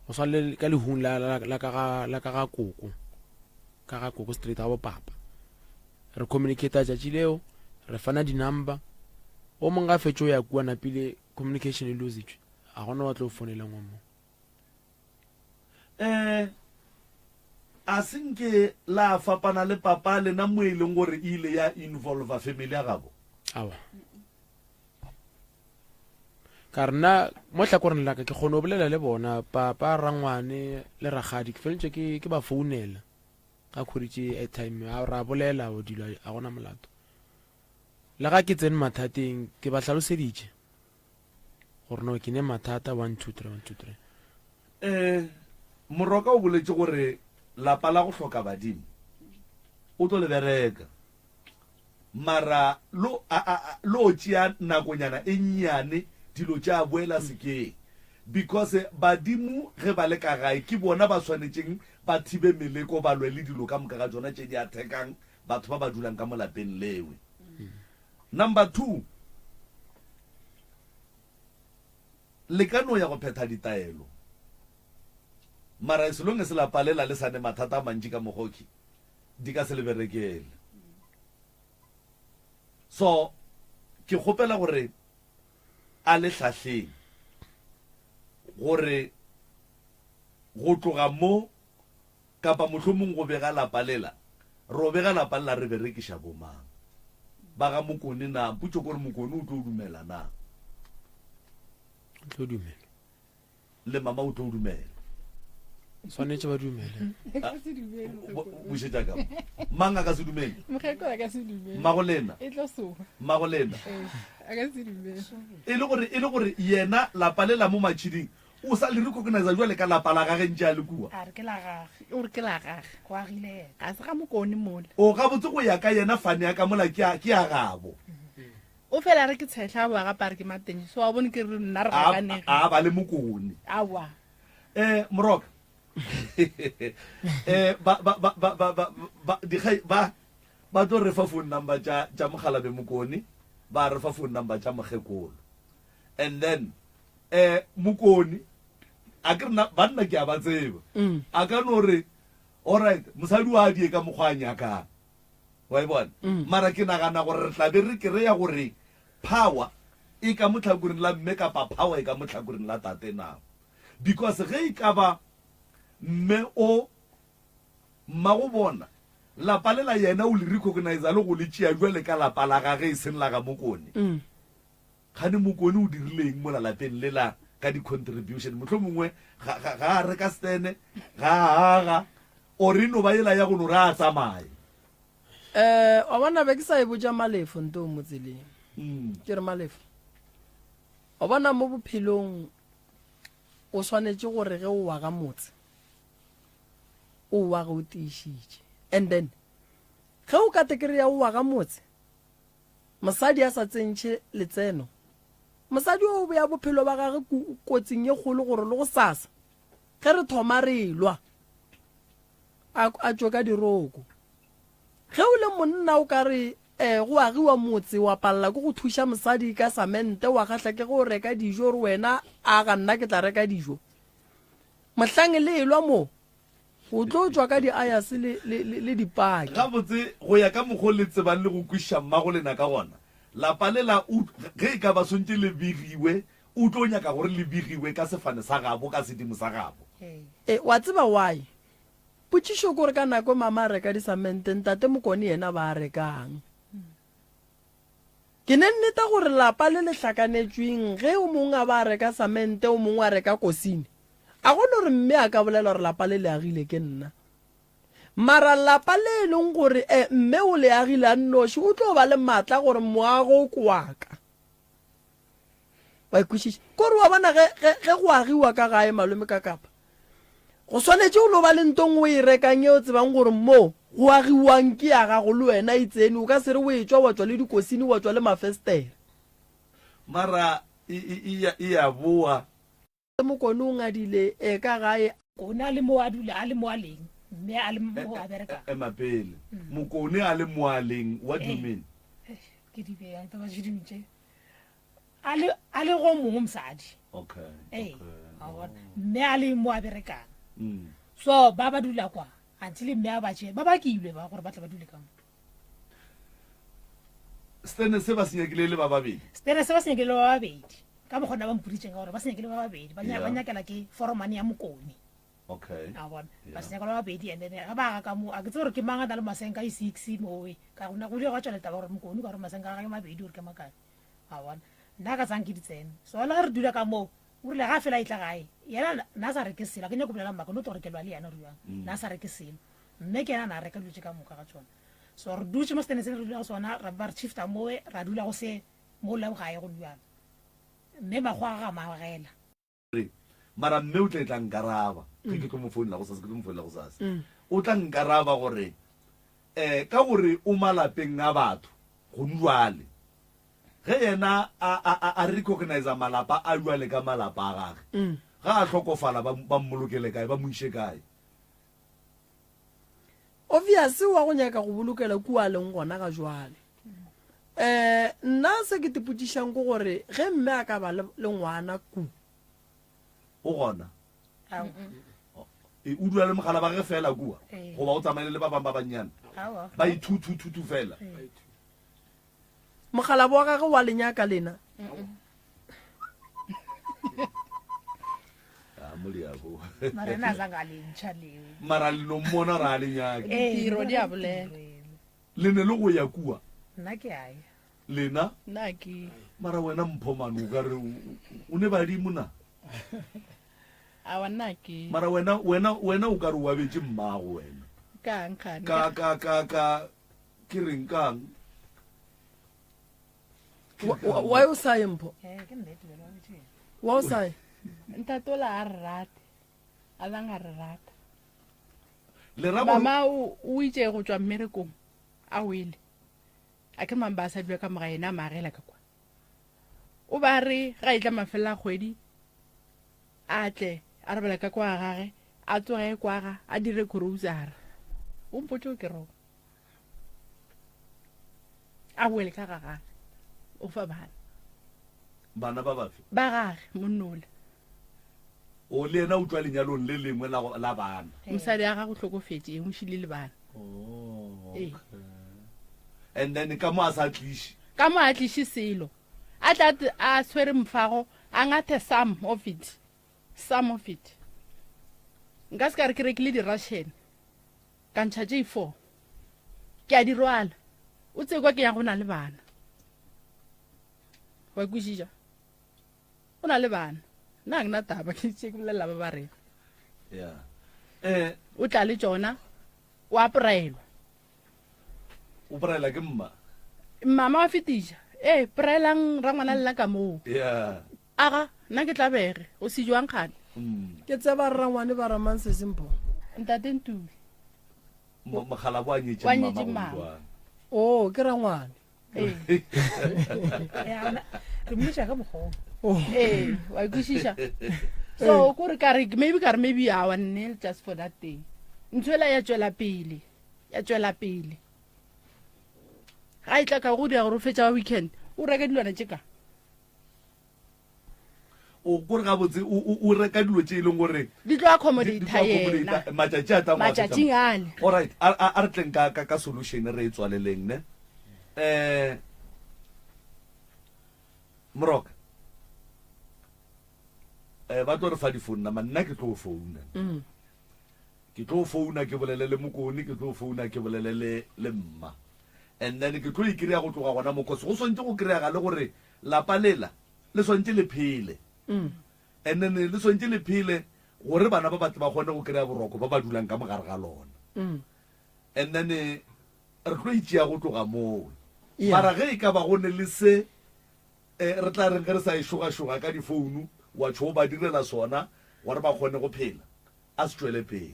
Go swana le ka lehung la, la, la ka ga, la ka ga koko, ka ga koko straight ga bopapa. Re communicate tšatši leo, re fana di-number. O mongwe ga fetše o ya kua napile communication e lositšwe. A gona wa tlo fonelang wa mo. Eh, a se nke la fapana le papa lena mo e leng gore e ile ya involva family ya gabo? Awa. Ka re nna mo hlakoreng la ka ke kgone go bolela le bona papa, rangwane le rakgadi ke feletše ke ke ba founela ga khweritše airtime a ra bolela o dilo a gona molato. Le ga ke tsene mathateng ke ba hlaloseditše gore no ke ne mathata 1 2 3 1 2 3. Eh Moroka o boletše gore lapa la go hloka badimo o tlo le bereka. Mara lo, a, a, a, lo tšea nakonyana e nnyane dilo tša boela sekeng. Because badimo ge ba le ka gae ke bona ba swanetšeng ba thibe meleko ba lwe le dilo ka moka ga tšona tše di attackang batho ba ba dulang ka mo lapeng lewe. Number 2, le ka no ya go phetha ditaelo mara as long as lapa lela le sa ne mathata a mantši ka mokgoki di ka se le berekele. So ke kgopela gore a le hlahleng gore go tloga mo kapa mohlomong go bega lapa lela, ro bega lapa lela re berekiša bomang? Ba ga Mokone na? Mpotšo ke gore Mokone o tlo dumela na? O tlo dumela. Le mama o tlo dumela. Swanetše ba dumele. Bušetša ka mo. Mang a ka se dumele? Mokgekolo a ka se dumele. Mmago lena. E tlo soga. Mmago lena. Ee, a ka se dumele. E le gore, e le gore yena lapa le la mo Matšhiding o sa le recognize jwale ka lapa la gage ntše a le kua. A re ke la gage. O re ke la gage. Go agile yena. Ga se ga Mokone mola. O gabotse go ya ka yena fane ya ka mola ke ya, ke ya gabo. O fela a re ke tshehla a boa gape a re ke mateng. So wa bone ke re nna re A, gakanege. a ba le Mokone. Aowa. Eh, Moroka. Eh, ba, ba, ba, ba, ba, ba, ba, dikgai, ba, ba tlo re fa phone number tša, tša Mokgalabe Mokone, ba re fa phone number tša Mokgekolo. And then, eh, Mokone, a ke rena, banna ke a ba tseba. A ka no re, all right, mosadi wa die ka mokgwa a nyakang. Wa e bona? Mara ke nagana gore re tla be re kereya gore power e ka mo tlhakoreng la mme kapa power e ka mo tlhakoreng la tate na. Because ge e ka ba mme o mmago bona lapa lela yena o le recognize le go le tšea bjale ka lapa la gage e seng la ga Mokone. Kgane Mokone o dirile eng mola lapeng lela ka di contribution? Mohlomongwe ga, ga, ga a reka stene, ga a aga, or e no ba yela ya go no re a tsamaye. Eh, wa bona be ke sa e botša Malefo nto mo tseleng. Ke re Malefo, wa bona mo bophelong o swanetše gore ge o aga motse, o age o tiišitše. And then ge o ka tekere ya o aga motse, Mosadi a sa tsentšhe letseno. Mosadi o bea bophelo ba gage kotsing ye kgolo gore le gosasa ge re thoma re elwa a, a tšwe ka diroko. Ge o le monna o ka re eh, go agiwa motse wa palela ke go thuša mosadi ka samente wa kgahla ke ge o reka dijo gore wena a ga nna ke tla reka dijo. Mohlang le elwa mo O tlo tšwa ka diayase le, le, le, le dipaki. Gabotse, go ya ka mokgo le tsebang le go kwešiša mmago lena ka gona, lapa lela o, ge e ka ba swantše le begiwe, o tlo nyaka gore le begiwe ka sefane sa gabo, ka sedimo sa gabo. E, wa tseba why? Potšišo ke gore ka nako mama a reka disamente, ntate Mokone yena ba a rekang? Ke ne nneta gore lapa le le hlakanetšweng ge o mongwe a ba a reka samente o mongwe a reka kosini, a go no re mme a ka bolela gore lapa le le agile ke nna. Mara lapa le e leng gore e mme o le agile a nnoši o tlo ba le maatla gore moago ke wa ka. Wa e kwešiša? Kore wa bona ge, ge, ge go agiwa ka gae malome ka kapa, go swanetše go no ba le nto nngwe o e rekang e o tsebang gore mo go agiwang ke ya gago le wena e tsene. O ka se re o etšwa wa tšwa le dikosini wa tšwa le mafestere. Mara e, e, e ya, e ya boa. Mokone o ngadile e ka gae. Mokone a le mo a dula, a le mo a leng, mme a le mo a berekang. Ema pele. Mokone a le mo a leng, what do you mean? Ke di bea, taba tše dingwe tše. A le, a le go mongwe mosadi. Okay. Ee. Okay. A bona mme a le mo a berekang. So ba ba dula kwa until mme a ba tše ba bakilwe ba gore ba tle ba dule ka mo. Stene se ba se nyakile e le ba babedi. Stene se ba se nyakile le ba babedi. Ka mokgwa nna ba mpoditšeng ka gore ba se nyakile ba babedi. Ba nyakela ke foromane ya Mokone. Okay. A bona. Ba se nyakela ba babedi and then ga ba aga ka mo a ke tsebe gore ke mang a na le masenka a six mowe. Ka gona go ile gwa tšwela taba gore Mokone ka gore masenka a gagwe mabedi gore ke makae. A bona. Nna ka tsang ke di tsene. So le ge re dula ka moo o rile ga fela e tla gae yena na sa reke selo. A ke nyako bolela maka no to gore ke lwa le yena gore jwang. Na sa reke selo. Mme ke yena na reka dilo tše ka moka ga tšona. So re dutše mo setene se re dula go sona, ra ba re shifta mowe, ra dula go se mo le gae go le bjalo. Mme makgowa ga magela. Re, Mara mme o tla tla nkaraba ge ke tlo mo founela gosasa, ke tlo mo founela gosasa. O tla nkaraba gore, eh, ka gore o malapeng a batho gonu jwale. Ge yena a, a, a, a recogniza malapa a jwale ka malapa a gage, ga a hlokofala ba, ba mmolokele kae, ba mo iše kae? Obvious wa go nyaka go bolokela kua a leng gona ga jwale. Um nna se ke tipotšišang ke gore ge mme a ka ba le ngwana ku. O gona? E, o dula le mogala ba ge fela kua? Goba o tsamaile le ba bang ba bannyane? Ba ithuthuthuthu fela? Mokgalabo wa gagwe wa le nyaka lena? Ah, moliabo. Mara ena a zanga a le ntšha leo. Mara le no mmona ra le nyake. Ditiro di a bolela. Le ne le go ya kua? Nna ke a ya. Lena? Nna ke. Mara wena Mpho mane o ka re o ne badimo na? Awa nna ke. Mara wena wena wena o ka re o abetše mmago wena. Kang kgane? Ka ka ka ka Ke reng kang? Why o sa ye Mpho? Eh, ke nnete bjale wa botše. Why o sa ye? Ntatola a re rate. A lang a re rata. Le ra gore Mama o o itše go tšwa mmerekong a wele. A ke mang ba sa dula ka moga yena a maagela ka kwa. O ba re ga e tla mafelelo a kgwedi a tle a robala ka kwa gage a tsoge kwaga a dire grocery. O mpotše o ke rong. A boele ka ga gage o fa bana. Bana ba bafe? Ba gage monnola. O le yena o tšwa lenyalong le lengwe la, la bana. Mosadi a gago hlokofetše, e mo šile le bana. Oh, okay. And then ka mo a sa tliše. Ka mo a tliše selo. A tla a tshwere mfago, a ngathe some of it. Some of it. Nka se ka re ke rekile di-ration. Ka ntšha tše four. Ke a di rwala. O tsebe kwa ke ya go na le bana. Wa kwešiša? O na le bana. Nna ga ke na taba, ke tše ke bolelela ba ba reng. Yeah. Eh, O tla le tšona, o a poraelwa. O poraela ke mma? Mama wa fetiša. Ee, poraelang rangwana lena ka moo. Yeah. Aga, nna ke tlabege. O se jwang kgane? Ke tseba rrangwane ba ramang sesi Mpho. Ntate Ntuli. Mokgalabo a nyetše Wa nyetše mama mama. Godingwana. Oh, ke rangwane. Ee. Re mmitša ka mokgwa Oh. Ee, wa kwešiša. So ko re ka re maybe ka re maybe awa nne just for that thing. Ntho ela ya tšwela pele. Ya tšwela pele. Ga e tla ka go dira gore o fetša wa weekend, o reka dilwana tše ka. O kore gabotse o reka dilo tše e leng gore di tlo accommodate yena matšatši a tla matšatšing ale. All right, a re tleng ka ka solution re e tswaleleng ne. Eh Moroka. Eh ba tlo re fa di phone number nna ke tlo founa. Mm. Ke tlo founa ke bolele le Mokone, ke tlo founa ke bolele le le mma. And then ke tlo ikreya go tloga gona mo cause go swantse go kreyega le gore lapa lela le swantse le phele. And then le swantse le phele gore bana ba batle ba kgone go kry-a boroko ba ba dulang ka mogare ga lona. And then re tlo itšea go tloga moo. Mara ge e ka ba go ne le se re tla reng ge re sa e šogašoga ka difounu wa tšho o ba direla sona gore ba kgone go phela, a se tšwele pele.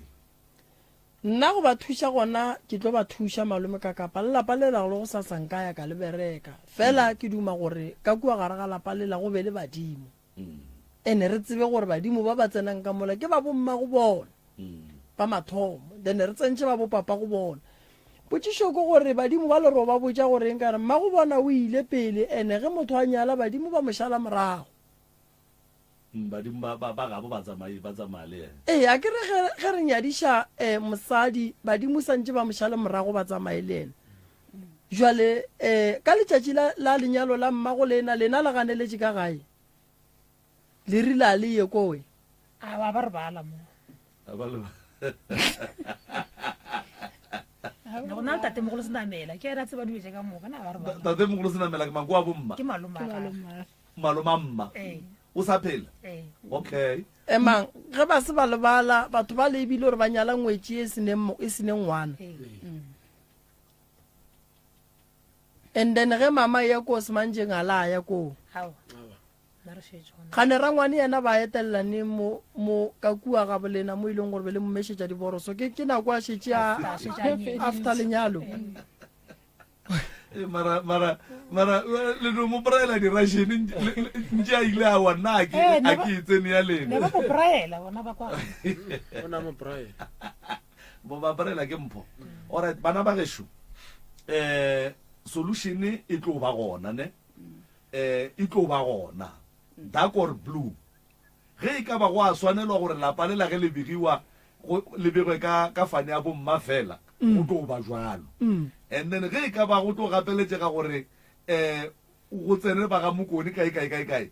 Nna go ba thuša gona ke tlo ba thuša malome ka kapa le lapa lela le gosasa nka ya ka le bereka. Fela ke duma gore ka kua gare ga lapa lela go be le badimo. Ene re tsebe gore badimo ba ba tsenang ka mola ke ba bommago bona ba mathomo, then re tsentše ba bopapa go bona. Potšišo ke gore badimo ba le ro ba botša gore eng ka re mmago bona o ile pele ene ge motho a nyala badimo ba mo šala morago. Badimo ba, ba, ba gabo ba tsamaye, ba tsamaya le yena. Ee, a ke re ge, ge re nyadiša um mosadi, badimo santše ba mo šale morago ba tsamaye le yena. Jwale um ka letšatši la, la lenyalo la mmago lena, lena le ganeletše ka gae. Le rile a le ye kowe. A ba ba re bala mo. A ba le Ne go na le tatemogolo Senamela, ke yena a tseba dilo tše ka moka, na ba re bala. Tatemogolo Senamela ke mang? Ke wa bomma? Ke malome a gagwe. Maloma mma. Ee. O sa phela? Ee. Okay. Emang, ge ba se ba lebala, batho ba le ebile gore ba nyala ngwetši e seneng, e seneng ngwana. Ee. And then ge mama e ya koo semantšeng a la ya koo. Aowa. Nna re šetše gona. Gane rangwane yena ba etelela neng mo, mo ka kua ga bolena mo e leng gore be le mo mešetša diboroso. Ke, ke nako a šetše a, After a šetše a nyetše. after lenyalo. Eh, mara mara mara le no mo braela di-russian ntše a ile a wa nna a ke Eh, ne a ba- ke e tsene ya Ne lena ba mo braela bona ba kwa. O na mo braela. Bo ba braela ke mpho. Alright, bana ba gešo, um solution e tlo ba gona ne, um e tlo ba gona dark or blue. Ge e ka ba go a swanelwa gore lapa lela ge le begiwa go le begwe ka ka fane ya bomma fela, go tlo ba jwalo. And then ge e ka ba go tlo gapeletšega gore um go tsene ba ga Mokone kae kae kae kae,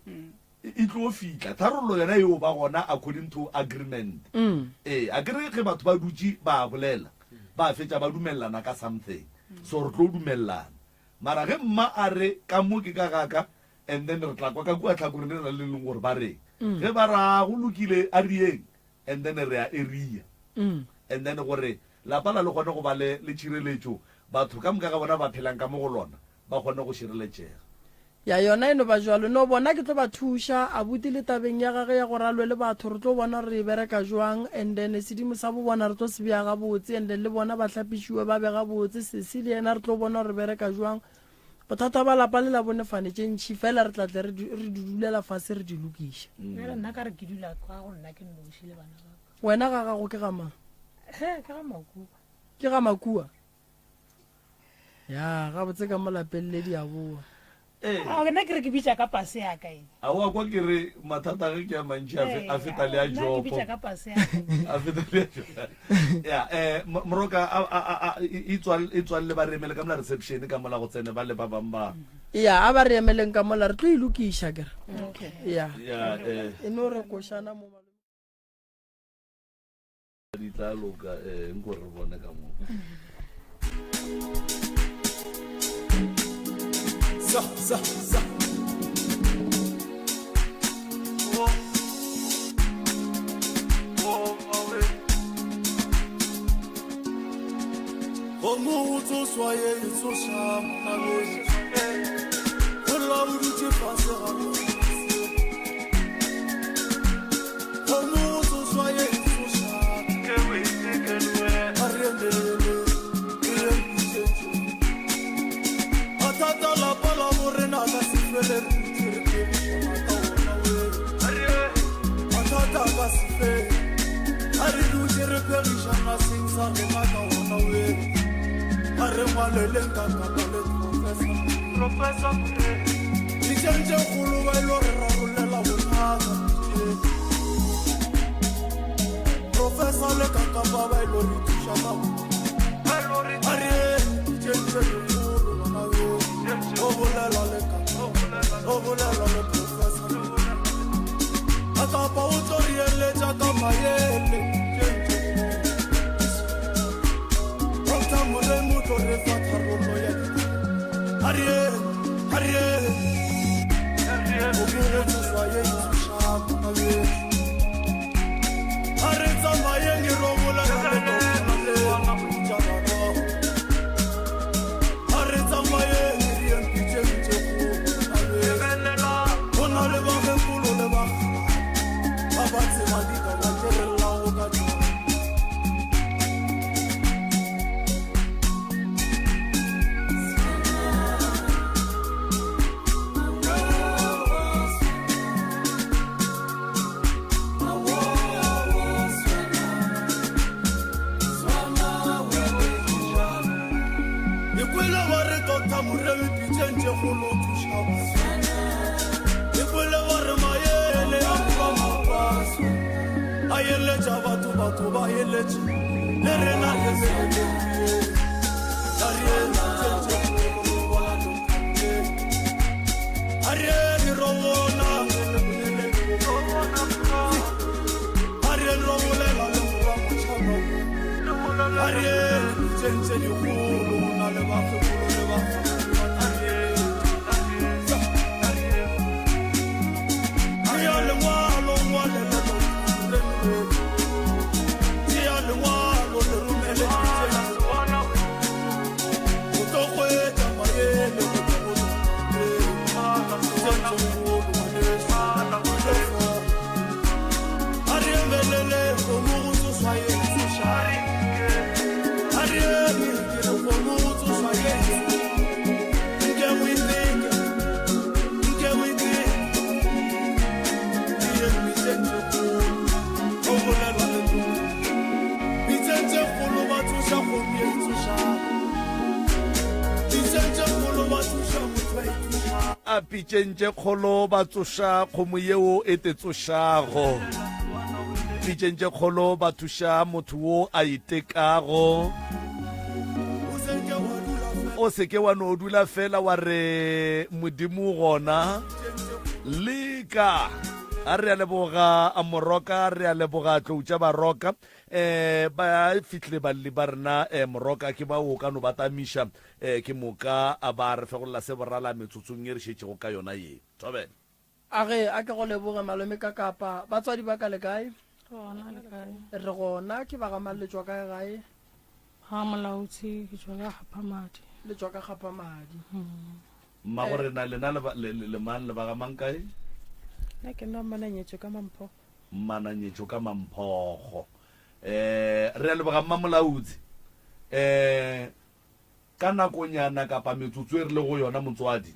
e tlo fihla. Tharollo yona eo ba gona according to agreement. Ee, a ke re ge batho ba dutše ba a bolela, ba fetša ba dumelelana ka something. So re tlo dumelelana. Mara ge mma a re ka mo ke ka ga ka, And then re tla kwa ka kua tlhakoreng lela le leng gore ba reng. Ge ba re a go lokile a re yeng, and then re a area. And then gore lapa la le kgone go ba le le tšhireletšo, batho ka moka ga bona ba phelang ka mo go lona ba kgone go šireletšega. Ya yona e no ba jwalo. No bona ke tlo ba thuša abuti le tabeng ya gage ya gore a lwe le batho re tlo bona gore re e bereka jwang and then sedimo sa bo bona re tlo se bea gabotse and then le bona ba hlapišiwe ba be gabotse sesi le yena re tlo bona gore re bereka jwang. Bothata ba lapa le la bonefane tše ntši fela re tla tle re di re di dulela fase re di lokiša. Bjale nna ka re ke dula kwa go nna ke nnoši le bana ba ka. Wena ga gago ke ga mang? He, ke ga Makua. Ke ga Makua? Ya, gabotse ka mo lapeng le di a boa. Ee. A nna ke re ke bitša ka pase ya ka e. A wa kwa ke re mathata a ge ke a mantši a fe- a feta le a Nna ke Jopo. bitša ka pase ya ka. A feta le a Jopo. Ya, eh, Mo- Moroka a a a a e tswal e tswalle ba re emele ka mola reception ka mola go tsene ba le ba bang ba. Ya, a ba re emeleng ka mola re tlo e lokiša ke re. Okay. Ya. Ya, eh. E no re košana mo malome. Di tla loka eh nko re bone ka mo. Sa sa sa. Oh. Oh, oh, eh. Kgomo go tsoswa ye e tsoša malwetši. Go lla o dutše fase ga Kgomo go tsoswa ye e tsoša. A re emele, re empišetše. Mathata lapa la borena ka se fele re dutše re phegišana ka ona we. Mathata ka se fele. A re dutše re phegišana seng sa rena ka ona we. A re ngwaleleng ka kapa le Professor. Ditšeng tše kgolo ba ilo re rarollela bothata. Professor le Kakapa ba ilo re thuša ka A re ditšeng tše dikgolo bana be. O bolela le Kakapa, o bolela le Professor. Kakapa o tlo re eletša ka maele. Doctor Moremi o tlo re fa tharollo ya ditaba. A re a re o go tsoswa ye e tsošang bana bešo. A re tsamayeng e ro bolela le Doctor Moremi bitša bana. A re tsamayeng re yeng pitšeng tše kgolo bana bešo. Go na le bakgekolo le bakgalabje ba ba tseba ditaba tše re llago ka tšona. Le rena re swanetše. A re pitšeng tše kgolo go bona loka. A re re ro bona. A re ro bolela le go ba motšhaba. A re pitšeng tše dikgolo go na le bakgekolo le bakgekolo. A pitšeng tše kgolo ba tsoša kgomo yeo e te tsošago. Pitšeng tše kgolo ba thuša motho wo a itekago. O se ke wa no dula fela wa re Modimo gona. Leka. A re a leboga a Moroka, re a leboga tlou tša Baroka. Eh ba fihlile balli ba rena eh Moroka ke ba o ka no ba tamiša eh ke moka a ba re fegolla se borala metsotsong ye re šetšego ka yona ye. Thobela. A ge a ke go leboge malome ka kapa batswadi ba ka le kae? Gona le kae? Re gona ke ba ga mang le tšwa kae gae? Ga Molautsi ke tšwa ka Kgaphamadi. Le tšwa ka Kgaphamadi. Mmago rena lena le ba le le mang le ba ga mang kae? Nna ke nna Mmananyetšo ka Mamphogo. Mmananyetšo ka Mamphogo. Eh re a leboga Mmamolautsi. Eh Ka nakonyana kapa metsotso e re lego yona, motswadi,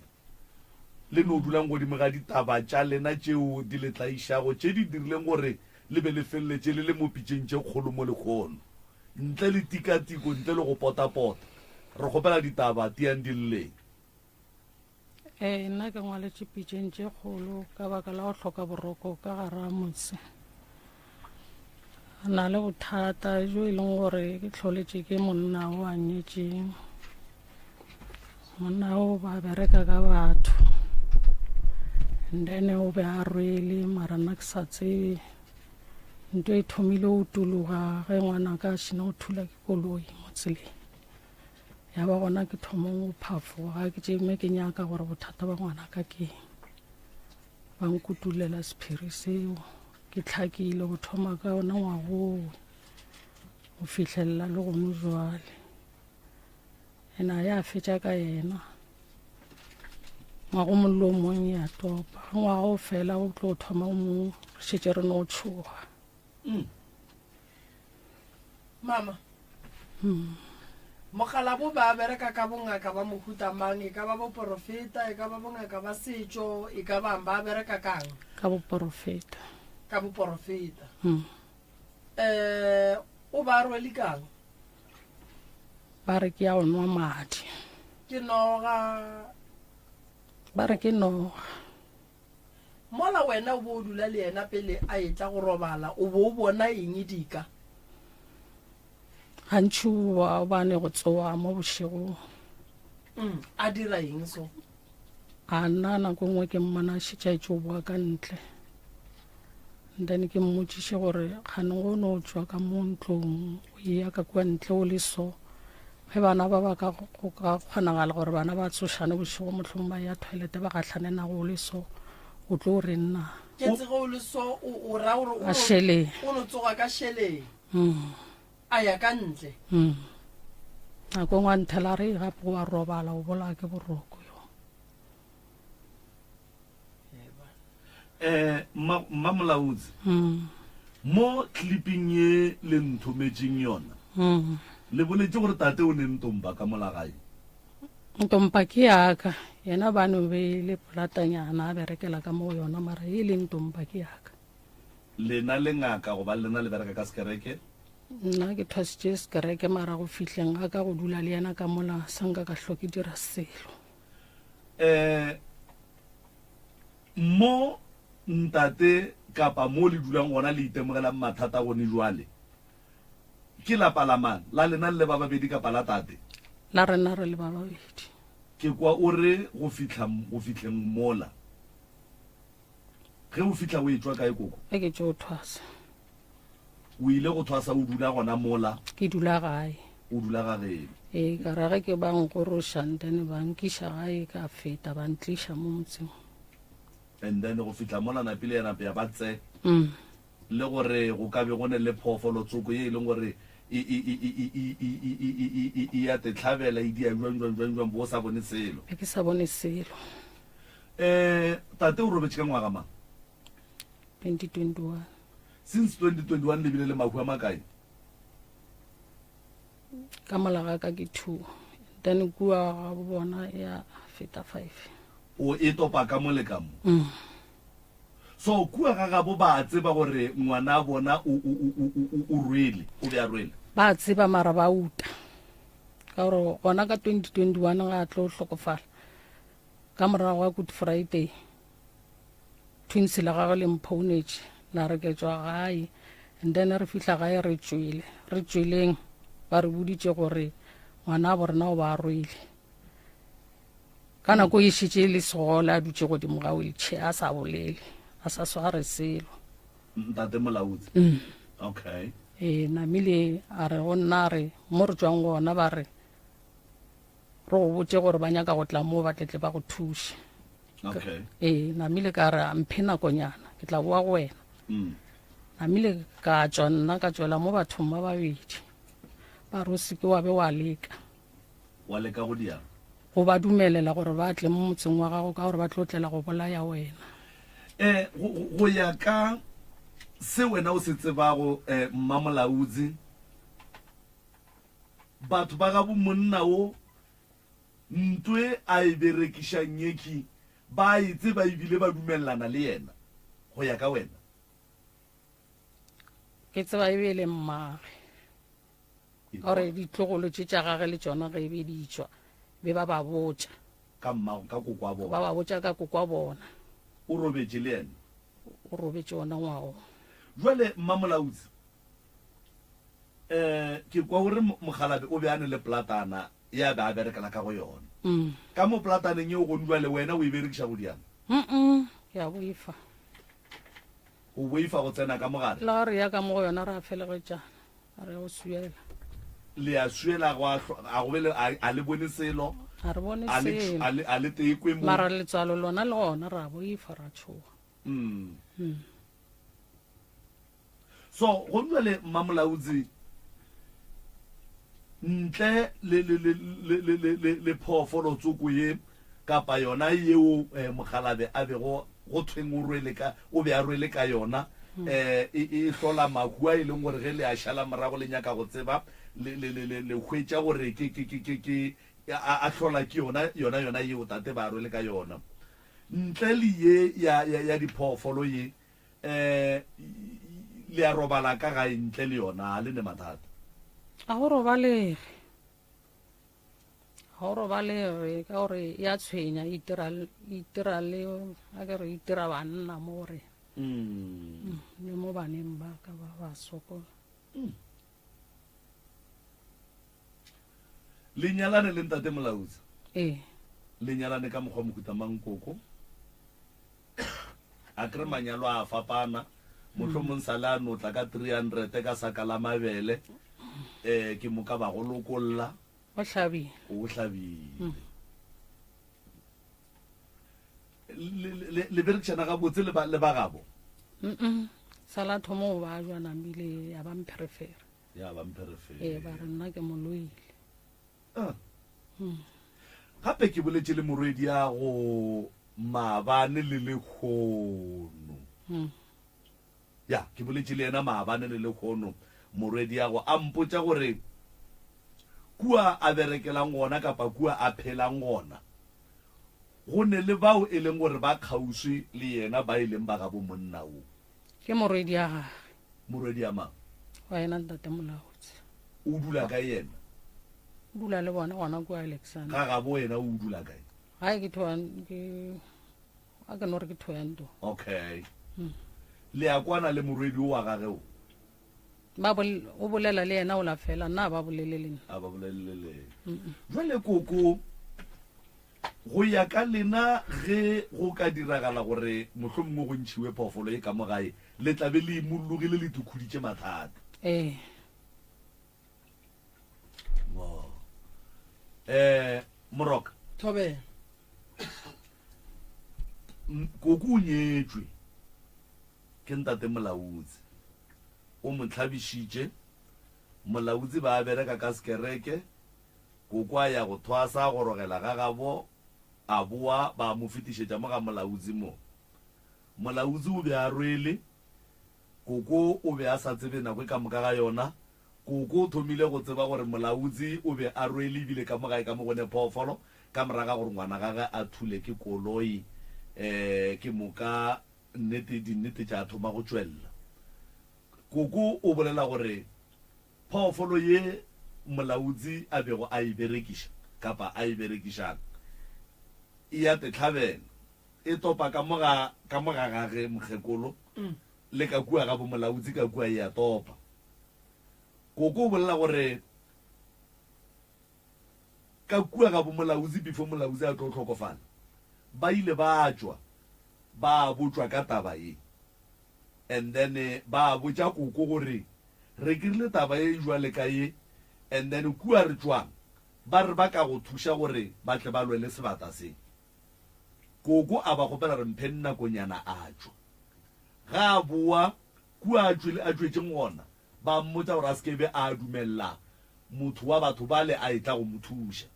le no dulang godimo ga ditaba tša lena tšeo di le tlaišago, tše di dirileng gore le be le feleletše le le mo pitšeng tše kgolo mo lehono. Ntle le tikatiko, ntle le go potapota, re kgopela ditaba, tiang di lleng. Ee, nna ke ngwaletše pitšeng tše kgolo ka baka la go hloka boroko ka gara motse. Na le bothata jo e leng gore ke tlholetše ke monna o a nyetšeng. Monna o ba bereka ka batho. And then o be a rwele mara nna ke sa tsebe. Nto e thomile go tologa ge ngwanaka a šena go thula ke koloi mo tseleng. Ya ba gona ke thomong go phafoga ke tšeme ke nyaka gore bothata ba ngwana ka ke ba nkutulela sephiri seo ke tlhakile go thoma ka ona ngwagoo go fihlelela le gone jwale ena ya fetša ka yena ngwago mollo o mong ya topa ngwaga o fela o tlo thoma o mongwe re šetše re no tšhoga mm. Mama. Mokgalabo ba bereka ka bongaka ba mohuta mang? E ka ba boporofeta, e ka ba bongaka ba setšo, e ka bang ba bereka kang? Ka boporofeta. Ka boporofeta. Mm. Eh, o ba rwele kang? Ba re ke ya go nwa madi. Ke noga. Ba re ke noga. Mola wena o bo o dula le yena pele a etla go robala, o bo o bona eng dika? Gantši o ba o bane go tsoga mo bošegong. Mm, a dira eng so? A nna nako nngwe ke mmona a šetše a etše o boa ka ntle. Then ke mmotšiše gore kgane go no tšwa ka mo ntlong o eya ka kua ntle o le so. Ge bana ba ba ka go ka kgonagala gore bana ba tsošane bošego mohlomong ba ya toilet ba gahlane nago o le so o tlo re nna Ke tsege o le so o o ra gore o Ka šeleng. o no tsoga ka šeleng mm. a ya ka ntle. Mm. Nako e nngwe a nthela re gape wa robala o bolaya ke boroko yo. Eh, mma, mma Molaudzi, Mm. mo clipping ye le nthometšeng yona, Mm. le boletše gore tate o ne ntompa ka mola gae. Ntompa ke yaka, yena ba no be le polatanyana a berekela ka mo go yona, mara e le ntompa ke yaka. Lena le ngaka goba lena le bereka ka sekereke? Nna ke thwasitše sekereke, mara go fihleng ga ka go dula le yena ka mola sa nka ka hlo ke dira selo. Eh, Mo ntate kapa mo le dulang gona le itemogelang mathata gone jwale, Ke lapa la mang? La lena le le ba babedi kapa la tate? La rena re le ba babedi. Ke kwa o re go fihla go fihleng mola. Ge o fihla o etšwa kae koko? Ge ke tšo thwasa. O ile go thwasa o dula gona mola? Ke dula gae. O dula ga geno? Ee, ka ra ge ke ba nkgoroša and then ba nkiša gae ka feta ba ntliša mo motseng. And then go fihla mola napile ya nape ya ba tse. Mm. Le gore go ka be go ne le phoofolo tsoko ye e leng gore e, e, e, e, e, e, e, e, e, e, e, e, e ya tetlhabela, e dia jwang, jwang, jwang, jwang, bo o sa bone selo. Be ke sa bone selo. Eh, tate o robetše ka ngwaga mang? 2021. Since 2021 le bile le mahu a makae? Ka mola ga ka ke 2. Then kua ga bo bona ya feta 5. O e topa ka mo le ka mo. Mm. So kua ga gabo ba a tseba gore ngwana bona o, o, o, o, o, o rwele, o be a rwele? Ba a tseba mara ba uta. Ka gore gona ka 2021 ga a tlo hlokofala. Ka morago ga Good Friday, twins la gagwe le mphounetše la re ke tšwa gae. And then re fihla gae re tšwele. Re tšweleng ba re boditše gore ngwana bo rena o ba rwele. Ka nako e šetše e le segole a dutše godimo ga wheelchair a sa bolele, a sa sware selo. Ntate Molautsi. Mm. Okay. Ee, namile a re go nna a re mo re tšwang gona ba re re go botše gore ba nyaka go tla mo ba tletle ba go thuše. Okay. Ee, namile ka re a mphe nakonyana ke tla boa go wena. Mm. Namile ka tšwa nna ka tšwela mo bathong ba babedi. Ba re o se ke wa be wa leka. Wa leka go diang? Go ba dumelela gore ba tle mo motseng wa gago ka gore ba tlo tlela go bolaya wena. Eh, go, go ya ka se wena o se tsebago, eh, Mmamolaudzi, batho ba gabo monna wo, ntwe a e berekišang yekhi, ba a e tseba ebile ba dumelelana le yena, go ya ka wena? Ke tseba e be e le mmage. Ka gore ditlogolo tše tša gage le tšona ge e be di tšwa, be ba ba botša. Ka mmago, ka koko wa bona. Ba ba botša ka koko wa bona. O robetše le yena? O robetše ona ngwago. Jwale Mmamolautsi, um ke kwa gore mokgalabje o be a ne le polatana ye a be a berekela ka go yona. Mm. Ka mo polataneng yeo gone jwale wena o e berekiša go diang? Mm-mm, ke a boifa. O boifa go tsena ka mogare? Le ga re ya ka mo go yona re a felegetšana. A re go swiela. Le a swiela go a a go be le a, a le bone selo. A re bone A le selo. a le a le tekwe mo. Mara letswalo lona le gona ra boifa ra tshoga. Mm. Mm. So go jwale Mmamolaudzi ntle le le le le le le le le phoofolo tsoko ye kapa yona yeo eh, mokgalabe a bego go thweng o rwele ka o be a rwele ka yona um e, e hlola mahu a e leng gore ge le a šala morago le nyaka go tseba le, le, le, le, le hwetša gore ke, ke, ke, ke, ke a, a hlola ke yona yona yona yeo tate ba rwele ka yona. Ntle le ye ya, ya, ya diphoofolo ye um le a robala ka gae ntle le yona a le ne mathata? A go robalege. Ga o robalege ka gore ya tshwenya e itira e itira le a ke re e itira banna mo gore Mm. le mo baneng ba ka ba ba sokola. Mm. Le nyalane le ntate Molautsi? Ee. Le nyalane ka mokgwa mohuta mang koko? A kere manyalo a fapana, mohlomong sa le a no tla ka 300 ka saka la mabele, um ke moka ba go lokolla. O hlabile. O hlabile. Le, le, le berekišana gabotse le ba, le ba gabo? Mm-mm. Sa la thomo go ba jwa namile ya ba mpherefere. Ya ba mpherefere. Ee, ba re nna ke mo loile. Ah. Gape ke boletše le morwediago maabane le lehono. Ya, ke boletše le yena maabane le lehono, morwediago a mpotša gore kua a berekelang gona kapa kua a phelang gona, go ne le bao e leng gore ba kgauswi le yena ba e leng ba gabo monna wo. Ke morwedi ya gage. Morwedi ya mang? Wa yena ntate Molaotsi. O dula kae yena? O dula le bona gona kua Alexander. Ga gabo yena o dula kae? Gae ke thoya ke a ke no re ke Thohoyandou. Okay. Le a kwana le morwedi o wa gage o? Ba bol, o bolela le yena o la fela, nna a ba bolele le nna. A ba bolele le yena. Jwale koko, go ya ka lena ge go ka diragala gore mohlomongwe go ntšhiwe phoofolo ye ka mo gae, le tla be le imollogile le tukhuditše mathata? Ee. Mo. Eh, Moroka. Thobela. Koko o nyetšwe ke ntate Molautsi. O mo hlabišitše. Molautsi ba bereka ka sekereke. Koko a ya go thwasa a gorogela ga gabo, a boa ba mo fetišetša mo ga Molautsi mo. Molautsi o be a rwele. Koko o be a sa tsebe nako e ka moka ga yona. Koko o thomile go tseba gore Molautsi o be a rwele ebile ka mo gae ka mo go ne phoofolo ka morago ga gore ngwana gagwe a thule ke koloi. Um ke moka nnete dinnete tša thoma go tšwelela. Koko o bolela gore phoofolo ye Molautsi a bego a e berekiša kapa a e berekišang e ya tehlabela, e topa ka mo ga ka mo ga gage mokgekolo le ka kua ga boMolautsi ka kua e a topa. Koko o bolela gore ka kua ga boMolautsi before Molautsi a tlo hlokofala ba ile ba tšwa ba botšwa ka taba ye and then ba botša koko gore re kirile taba ye jwale ka ye and then kua re tšwang ba re ba ka go thuša gore ba tle ba lwe le sebata se. Koko a ba kgopela re mpheng nakonyana a tšwa. Ga a boa kua a tšwele a tšwetšeng gona ba mmotša gore a se ke be a dumelela motho wa batho bale a etla go mo thuša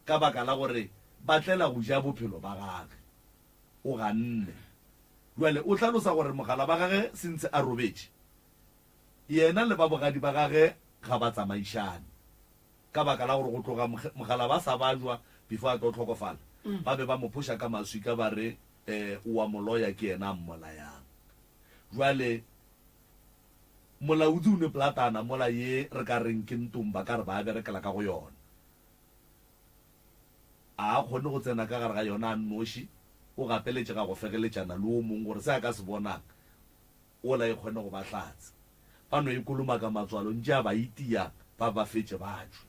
ka baka la gore ba tlela go ja bophelo ba gage. O ganne. Bjale o hlalosa gore mogala ba gage since a robetše, yena le ba bogadi ba gage ga ba tsamaišane ka baka la gore go tloga mogala ba sa bajwa before a tlo hlokofala, ba be ba mo phoša ka maswika ba re o a mo loya ke yena a mmolayang. Bjale molaodi o ne platana mola ye re ka reng ke ntong ba ka re ba berekela ka go yona. A a kgone go tsena ka gare ga yona a nnoši, o gapeletšega go fegeletšana le o mongwe gore se a ka se bonang wola e kgone go ba hlatse. Ba no e kolomaka matswalo ntše a ba itia ba ba fetše ba tšwe.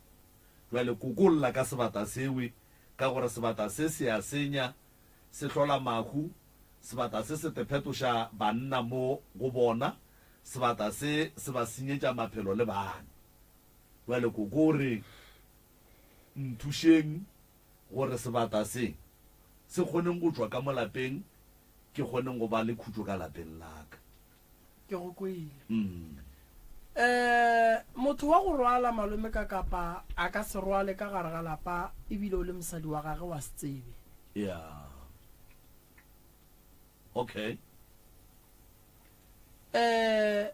Bjale koko o lla ka sebata sewe ka gore sebata se se a senya, se hlola mahu, sebata se se tephetoša banna mo go bona, sebata se se ba senyetša maphelo le bana. Bjale koko o re. Nthušeng gore sebata se se kgoneng go tšwa ka mo lapeng, ke kgoneng go ba le khutšo ka lapeng la ka. Ke go kwele. Um motho wa go rwala malome ka kapa a ka se rwale ka gare ga lapa ebile o le mosadi wa gage wa se tsebe. Ya. Okay. Um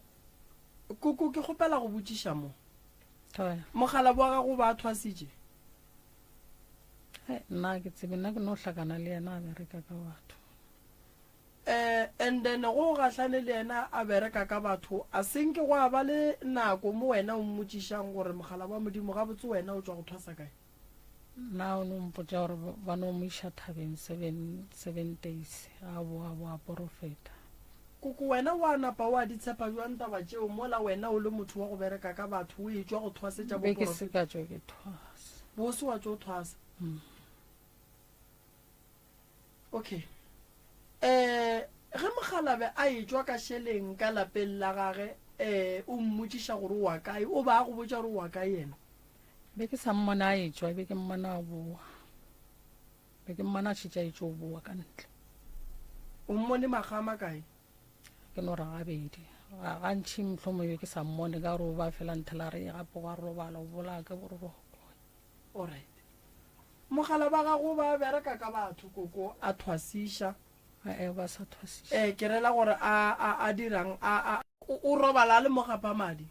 koko ke kgopela go botšiša mo. Mogala wa gago ba thwasitše? Nna ke tsebe, nna ke no hlakana le yena a bereka ka batho. Eh, and then go gahlane le yena a bereka ka batho, a senke gwa ba le nako mo wena o mmotšišang gore mogala wa Modimo gabotse wena o tšwa go thwasa kae? Nna o no mpotša gore ba no mo iša thabeng seven days, a boa boa porofeta. Koko wena wa napa wa di tshepa jwang taba tšeo mola wena o le motho wa go bereka ka batho o etšwa go thwasetša Be ke se ka tšwa ke thwasa. Bo se wa tšwa o thwasa. Okay. Eh ge mokgalabe a etšwa ka šeleng ka lapeng la gage eh o mmotšiša gore o wa kae o ba a go botša gore o wa kae yena? Be ke sa mmona a etšwa be ke mmona a boa. Be ke mmona a šetše a etšo boa ka ntle. O mmone makga a makae? Ke no re gabedi. Ga gantši mohlomongwe be ke sa mmone ka gore o ba fela nthela re gape gwa robala o bolaya ke boroko. Alright. Mogala ba gago ba bereka ka batho koko a thwasiša. Ee ba sa thwasiša. Ee ke rela gore a a a dirang a a. O robala a le mo gapa madi.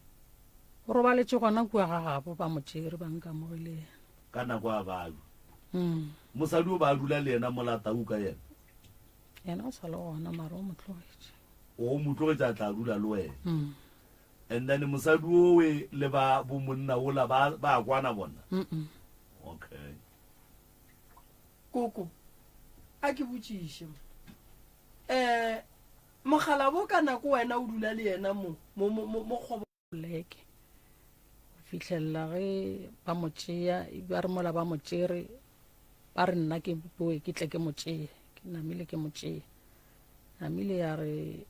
O robaletše gona kua ga gabo ba mo tšere ba nkamogile yena. Ka nako a babja. Mosadi o ba a dula le yena mola tau ka yena. Yena o sa le gona mara o mo tlogetše. O mo tlogetše a tla dula le wena. And then mosadi owe le ba bo monna ola ba ba kwana bona? Okay. Koko, a ke botšiše mo. Eh, mokgalabo ka nako wena o dula le yena mo mo mo mo kgobo. Poleke go fihlelela ge ba mo tšea, ba re mola ba mo tšere ba re nna ke boe ke tle ke mo tšee, ke namile ke mo tšee. Namile ya re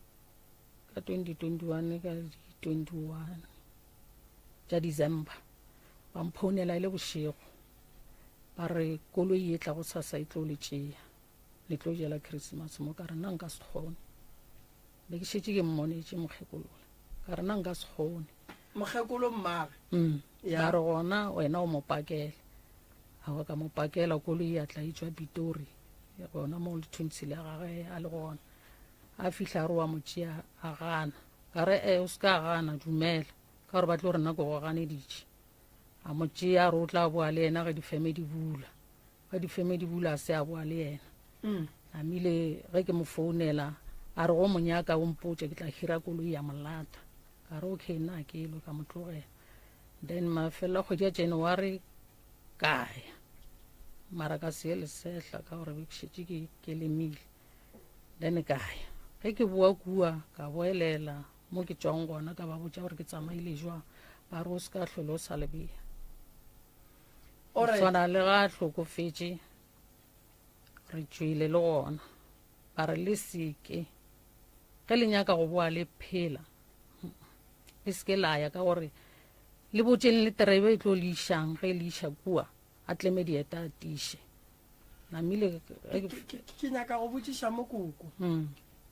ka 2021 ka di 21 tša December ba mphounela e le bošego ba re koloi e tla go sasa e tlo le tšea le tlo jela Christmas mo ka re nna nka se kgone. Be ke šetše ke mmonetše mokgekolola. Ka re na nka se kgone. Mokgekolo mmage. Mm. Ba re gona wena o mo pakele. Awa ka mo pakela koloi ya tla e tšwa Pitori. Gona mo le thuntshile ya gagwe a le gona. A fihla a re wa mo tšea a gana. Ka re e o se ka gana dumela. Ka gore ba tlo re nna ke go ganeditše. A mo tšea a re o tla boa le yena ge difeme di bula. Ge difeme di bula a se a boa le yena. Mm. Namile ge ke mo founela a re go monyaka o mpotše ke tla hira koloi ya molata. Ka re okay nna a ke lwe ka mo tlogela. Then mafelelo a kgwedi ya January ka ya. Mara ka se ye lesehla ka gore be ke šetše ke ke lemile. Then ka ya. Ge ke boa kua ka boelela mo ke tšwang gona ka ba botša gore ke tsamaile jwang. Ba re o se ka hlole o sa le bea. Go swana le ga a hlokofetše re tšwele le gona ba re le seke ge le nyaka go boa le phela le seke la ya ka gore le botšeng le terebe e tlo le išang ge le iša kua a tleme dieta a tiše namile ke nyaka go botšiša mo koko mm.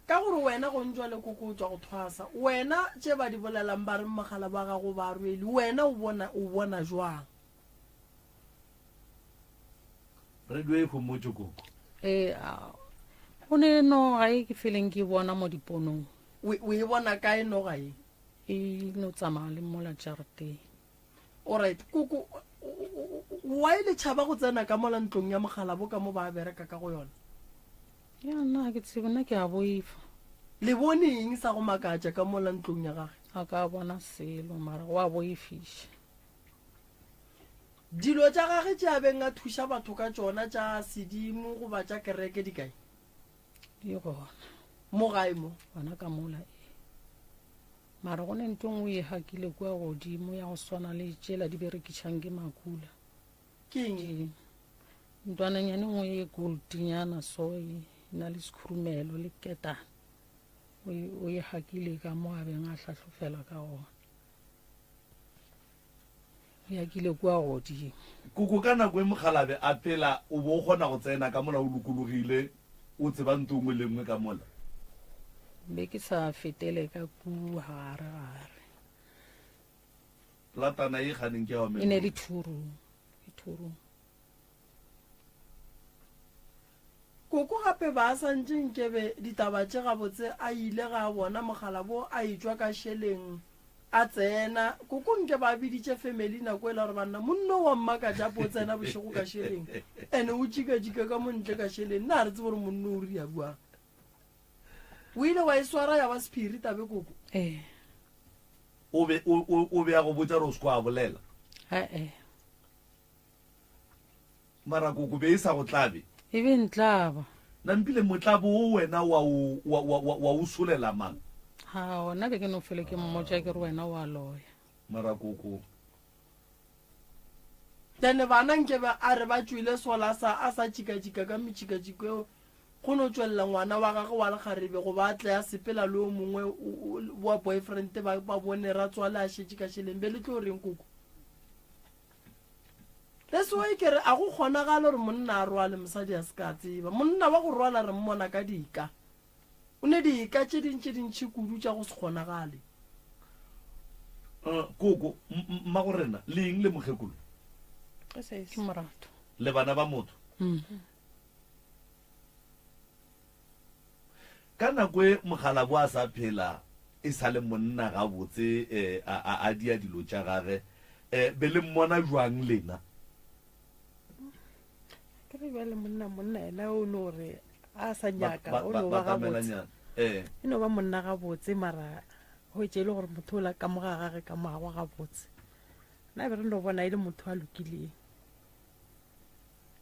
ka gore wena go ntšwa le koko o tšwa go thwasa wena tše ba di bolelang ba re mogala ba gago ba rwele wena o bona o bona jwang Radio e homotše koko. Ee, go ne noga e ke feleng ke bona mo diponong. O e bona kae noga e? E no tsamaya le mola jarateng. Alright, koko, why le tšhaba go tsena ka mola ntlong ya mogala bo ka mo ba bereka ka go yona? Ya nna ke tsebe, nna ke a boifa. Le bone eng sa go makatša ka mola ntlong ya gage? A ka bona selo, mara go a boifiša. Dilo tša gage tše a beng a thuša batho ka tšona tša sedimo goba tša kereke di kae? Di gona. Mo gae mo? Gona ka mola, ee. Mara go ne ntho e nngwe e hakile kua godimo ya go swana le tšela di berekišang ke makula. Ke eng? Ntwananyane nngwe e goldnyana so e na le sekhurumelo le ketane. O e hakile ka mo a beng a hlahlofela ka gona. Ya kile kua godimo. Koko ka nako e mokgalabe a phela o bo o kgona go tsena ka mola o lokologile o tseba nto nngwe le nngwe ka mola? Be ke sa fetele ka kua gare gare. Platana ye kganeng ke ya wa E ne le two room, ke two room. Koko gape ba sa ntše nkebe ditaba tše gabotse a ile ga a bona mogala bo a etšwa ka šeleng a tsena. Koko nke ba biditše family nako ela gore banna monno wa mmakatša ape o tsena bošego ka šeleng ene o tšikatšika ka mo ntle ka šeleng nna ga re tsebe gore monno o ria bjang. O ile wa e swara ya ba sephiri tabe koko? Ee. O be o o o be a go botša gore o se kwa bolela? Ee. Mara koko be e sa go tlabe? E be ntlaba. Nampile motlabo wo wena wa o, wa, wa, wa, wa o solela mang? Ha, gona be ke no fele ke mmotša ke re wena wa loya. Mara koko. Then bana nke be a re ba tšwele sola sa a sa tšikatšika ka metšikatšiko eo go no tšwelela ngwana wa gagwe wa lekgarebe goba a tle a sepela le o mongwe wa boyfriend ba, ba bone ratswale a šetše ka šeleng be le tlo reng koko? That's why ke re a go kgonagale gore monna a rwale mosadi a se ka tseba. Monna wa go rwala re mmona ka dika. O ne dika tše ding tše dintši kudu tša go se kgonagale. Uh, koko, mmago rena, le eng le mokgekolo? Ke morato. Le bana ba motho? Mm. Ka nako e mokgalabo a sa phela e sa le monna gabotse eh, a, a, a dia dilo tša gage eh, be le mmona jwang lena? Ke re bjale monna monna yena o no re a sa nyaka o no ba gabotse eh. E no ba monna gabotse mara hwetše e le gore motho o la ka mo ga gage ka mo gagwe gabotse nna be re no bona e le motho a lokileng.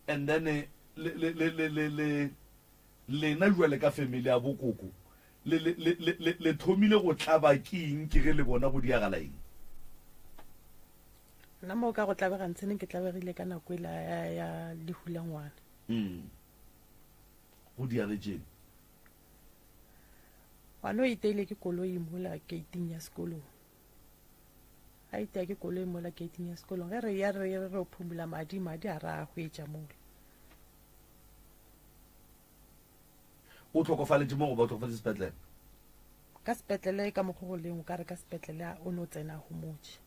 And then le le le le le le Lena bjale ka family ya bo koko le, le, le, le, le, le thomile go tlaba ke eng ke ge le bona go diagala eng? Nna mo ka go tlabega ntshene ke tlabegile ka nako ela ya, ya lehu la ngwana. Mm. Go diagetšeng? Ngwana o iteile ke koloi mola gating ya sekolong. A itea ke koloi mola gating ya sekolong. Ge re ya re re re phumula madi, madi a ra a hwetša mola. O hlokofaletše mo goba o hlokofaletše sepetlele? Ka sepetlele ka mokgo go leng o ka re ka sepetlele o no tsena a homotše.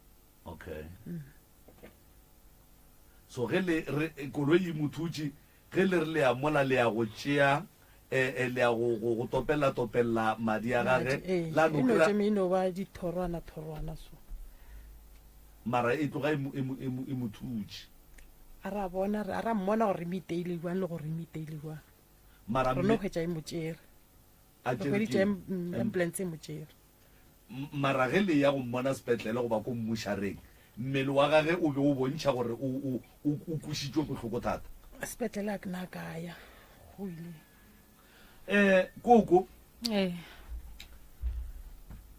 Okay. Mm. So ge le re koloi e mo thutše, ge le re le ya mola le ya go tšea eh, eh, le ya go go go topella topella madi a gage eh, la no e no kry-a tšeme e no ba dithorwana thorwana so. Mara e tloga e mo e mo e mo e mo thutše. A ra bona a ra mmona gore e mo iteile jwang le gore e mo iteile jwang. Mara Re no hwetša e mo tšere. A Re tšere hweditše ke mm, ambulance e mo tšere. Mara ge le ya go mmona sepetlele goba ko mmušareng, mmele wa gage o be o bontšha gore o, o, o, o kwešitšwe bohloko thata. Sepetlele a ke na ka ya, go ile. Eh, koko. Ee.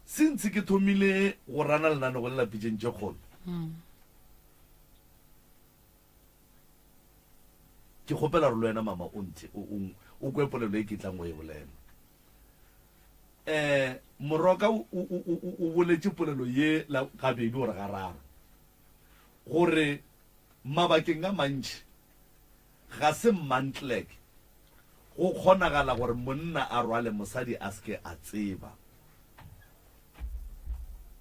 Since ke thomile go rana lenanego le la Pitšeng tše Kgolo, Mm. Ke kgopela gore le wena mama o nthe o, o, o kwe polelo e ke tlang go e bolela. Eh, Moroka o, o, o, o, o boletše polelo ye la gabedi gore gararo, gore mabakeng a mantši ga se mantlek go kgonagala gore monna a rwale mosadi a se ke a tseba.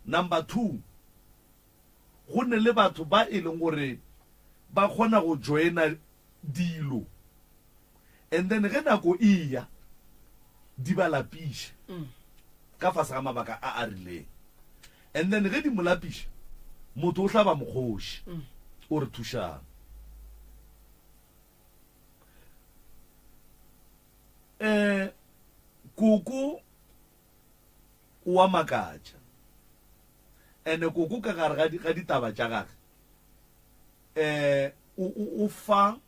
Number 2, go ne le batho ba e leng gore ba kgona go joina dilo and then ge nako e ya di ba lapiša ka fase ga mabaka a a rileng and then ge di mo lapiša motho o hlaba mokgoši o re thušang. Um koko o a makatša. Ene koko ka gare ga, ga ditaba tša gage um o, o, o fa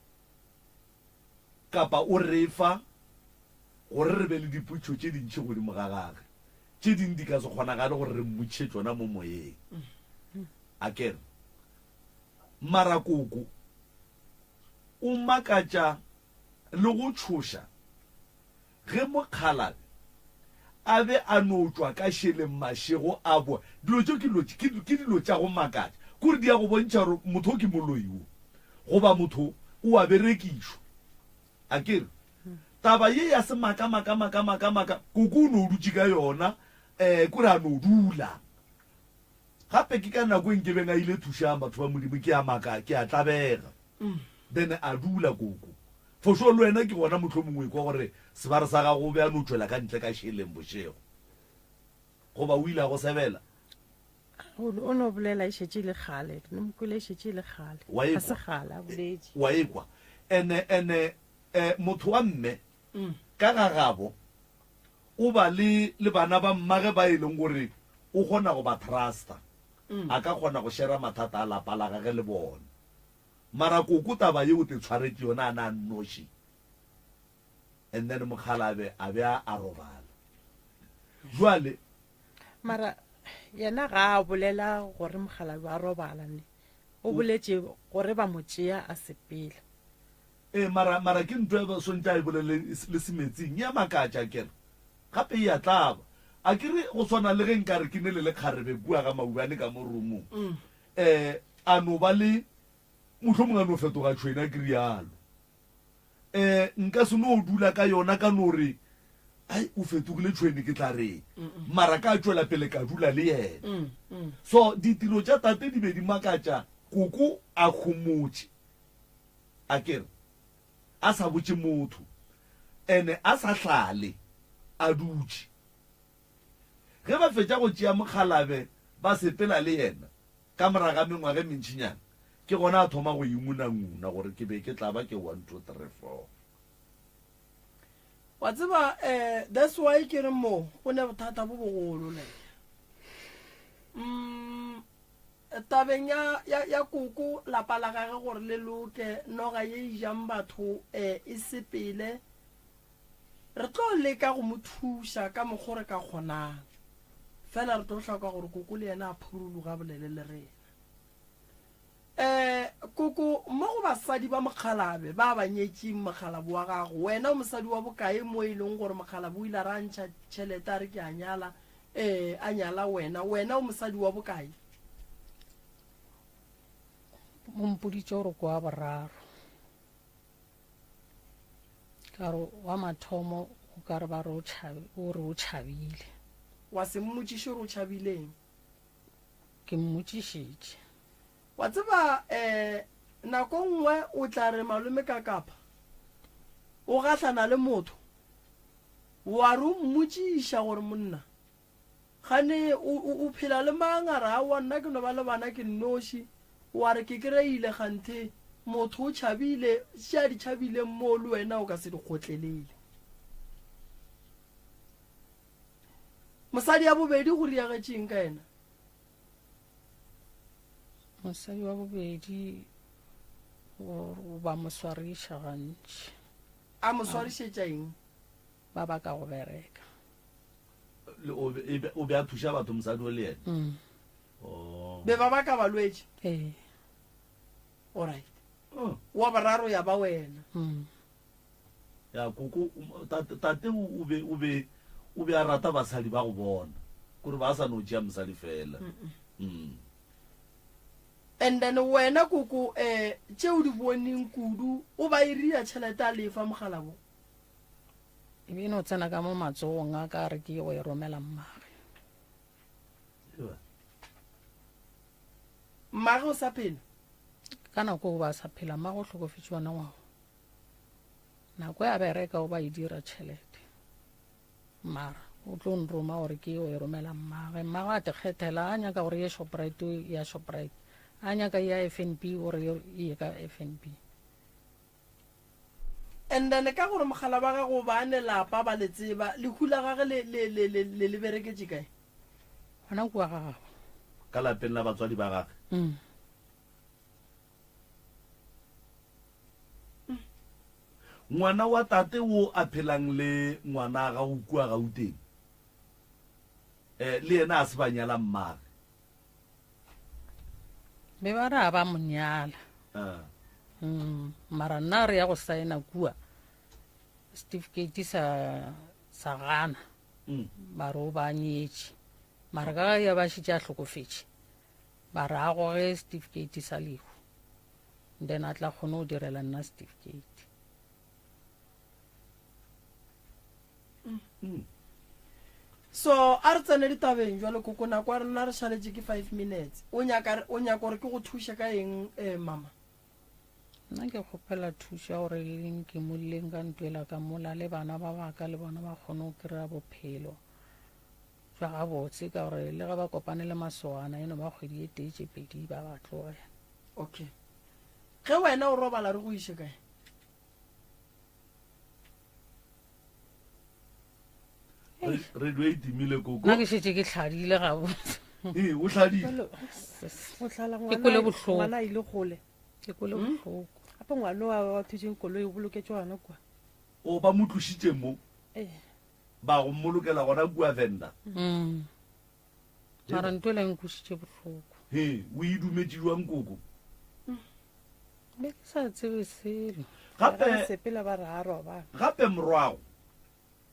kapa o re fa gore re be le dipotšo tše dintši godimo ga gage. Tše ding di ka se kgonagale gore re mmotšiše tšona mo moyeng. A ke re, mara koko o makatša le go tšhoša Ge mokgalabje a be a no tšwa ka šeleng mašego a boa, dilo tšeo ke dilo, ke, ke dilo tša go makatša. Kore di ya go bontšha gore motho o ke moloi wo, goba motho o a berekišwa. A ke re, taba ye ya semaka, maka, maka, maka, maka, koko o no dutše ka yona, um kore a no dula. Gape ke ka nako e nkebeng a ile thušang batho ba Modimo, ke a maka, ke a tlabega. Then a dula koko. For sure le wena ke gona mohlomongwe o ekwa gore sebare sa gago o be a no tšwela ka ntle ka šeleng bošego. Goba o ile a go sebela? O o no bolela e šetše e le kgale. Ke no mo kwele e šetše e le kgale. Wa Ga se ekwa? kgale a boletše. Wa ekwa? Ene, ene, eh, motho wa mme ka ga gabo o ba le, le bana ba mmage ba e leng gore o kgona go ba trusta. A ka kgona go shera mathata a lapa la gage le bona. Mara koko taba ye o te tshwaretše yona a na a nnoši and then mokgalabe a be a a robala. Jwale. Mara yena ga a bolela gore mokgalabe a robala ne. O boletše gore ba mo tšea a sepela. Ee mara mara ke ntho e ba swantše a e bolele le semetsing. E a makatša akere. Gape e a tlaba. Akere go swana le ge nkare ke ne le lekgarebe kua ga Maubane ka mo roomong. um a no ba le mohlomongwe a no fetoga tšhwene a ke rialo um nka se no dula ka yona ka no re ai o fetogile tšhwene ke tla reng mara ka tšwela pele ka dula le yena mm, mm. so ditiro tša tate di be di makatša koko a homotše a kere a sa botše motho ene a sa hlale a dutše Ge ba fetša go tšea mokgalabe ba sepela le yena, ka morago ga mengwaga e mentšinyana, ke gona a thoma go ingunanguna gore ke be ke tla ba ke one, two, three, four. Wa tseba eh that's why ke re mo go ne bothata bo bogolo le. Mm tabeng ya ya ya koko lapa la gage gore le loke noga ye e jang batho eh e sepele Re tlo leka go mo thuša ka mokgo re ka kgonang, fela re tlo hloka gore koko le yena a phuruluge a bolele le rena. Eh, koko, mo go basadi ba mokgalabe ba ba nyetšeng mokgalabo wa gago, wena o mosadi wa bokae mo e leng gore mokgalabo o ile a re a ntšha tšhelete a re ke a nyala, eh, a nyala wena, wena o mosadi wa bokae? O mpoditše gore ke wa boraro. Ka re wa mathomo o ka re ba re o tšhabi, o re o tšhabile. Wa se mmotšiše gore o tšhabileng? Ke mmotšišitše. Wa tseba, um nako nngwe o tla re malome ka kapa o gahlana le motho, wa re o mmotšiša gore monna gane o, o, o phela le mang, a re aowa nna ke no ba le bana ke nnoši, wa re ke kry-ile kganthe motho o tšhabile, tše a di tšhabileng moo le wena o ka se di kgotlelele. Mosadi ya bobedi go riagetšeng ka yena? Mosadi wa bobedi o ba mo swariša gantši. A mo swarišetša eng? Ba baka go bereka. O be a thuša batho mosadi o le yena? Mm. Oh. Be ba baka balwetši? Ee. Alright. Oh. Wa boraro ya ba wena. Mm. Ya koko, tate, tate o be, o be, o be a rata basadi ba go bona. Kore ba sa no tšea mosadi fela. Mm. And then wena koko eh tše o di boneng kudu o ba iria tšhelete a lefa mogalabo. E be e no tsena ka mo matsogong a ka re ke go e romela mmage. Mmage o sa phela? Ka nako o ba sa phela, mmage o hlokofetše wona ngwaga. Nako ya bereka o ba e dira tšhelete. Mara o tlo nroma gore ke yo e romela mmage. Mmage a te kgethela a nyaka gore ye Shoprite ya Shoprite. A nyaka ya FNB gore e ye ka FNB. And then ka gore mogala wa gago ba ne lapa ba le tseba, lehu la gage le le le le le le bereketše kae? Gona kua ga gabo. Ka lapeng la batswadi ba gage. Mm. Ngwana wa tate wo a phelang le ngwana gago kua Gauteng, eh, le yena a se ba nyala mmage. Be ba re a ba mo nyala. Ah. Mm, mara nna re ya go saena kua certificate sa sa gana. Mm. Ba re o ba nyetše. Mara ka ya ba šetše a hlokofetše. Ba re a goge certificate sa lehu. Then a tla kgone go direla nna certificate. Mm. So a re tsene ditabeng jwale koko nako ya rena re šaletše ke 5 minutes. O nyaka o nyaka gore ke go thuše ka eng eh mama? Nna ke kgopela thušo ya gore le nkimolleng ka ntwela ka mola le bana ba baka le bona ba kgone go kry-a bophelo bja gabotse ka gore le ge ba kopane le masogana e no ba kgwedi e tee tše pedi ba ba tlogela. Okay. Ge wena o robala re go iše kae? Radio e timile koko. Nna ke šetše ke hladile gabotse. Ee, o hladile. Go hlala Ke kwele bohloko. ngwana a ile kgole. Ke kwele bohloko. Gape ngwana wa wa thutšeng koloi o boloketšwe gona kua. O ba mo tlošitše mo. Ee. Ba go mmolokela gona kua Venda. Mm. Mara ntho e la nkwešitše bohloko. He, o e dumetše jwang koko? Be ke sa tsebe selo. Gape Ba sepela ba re a robala. Gape morwago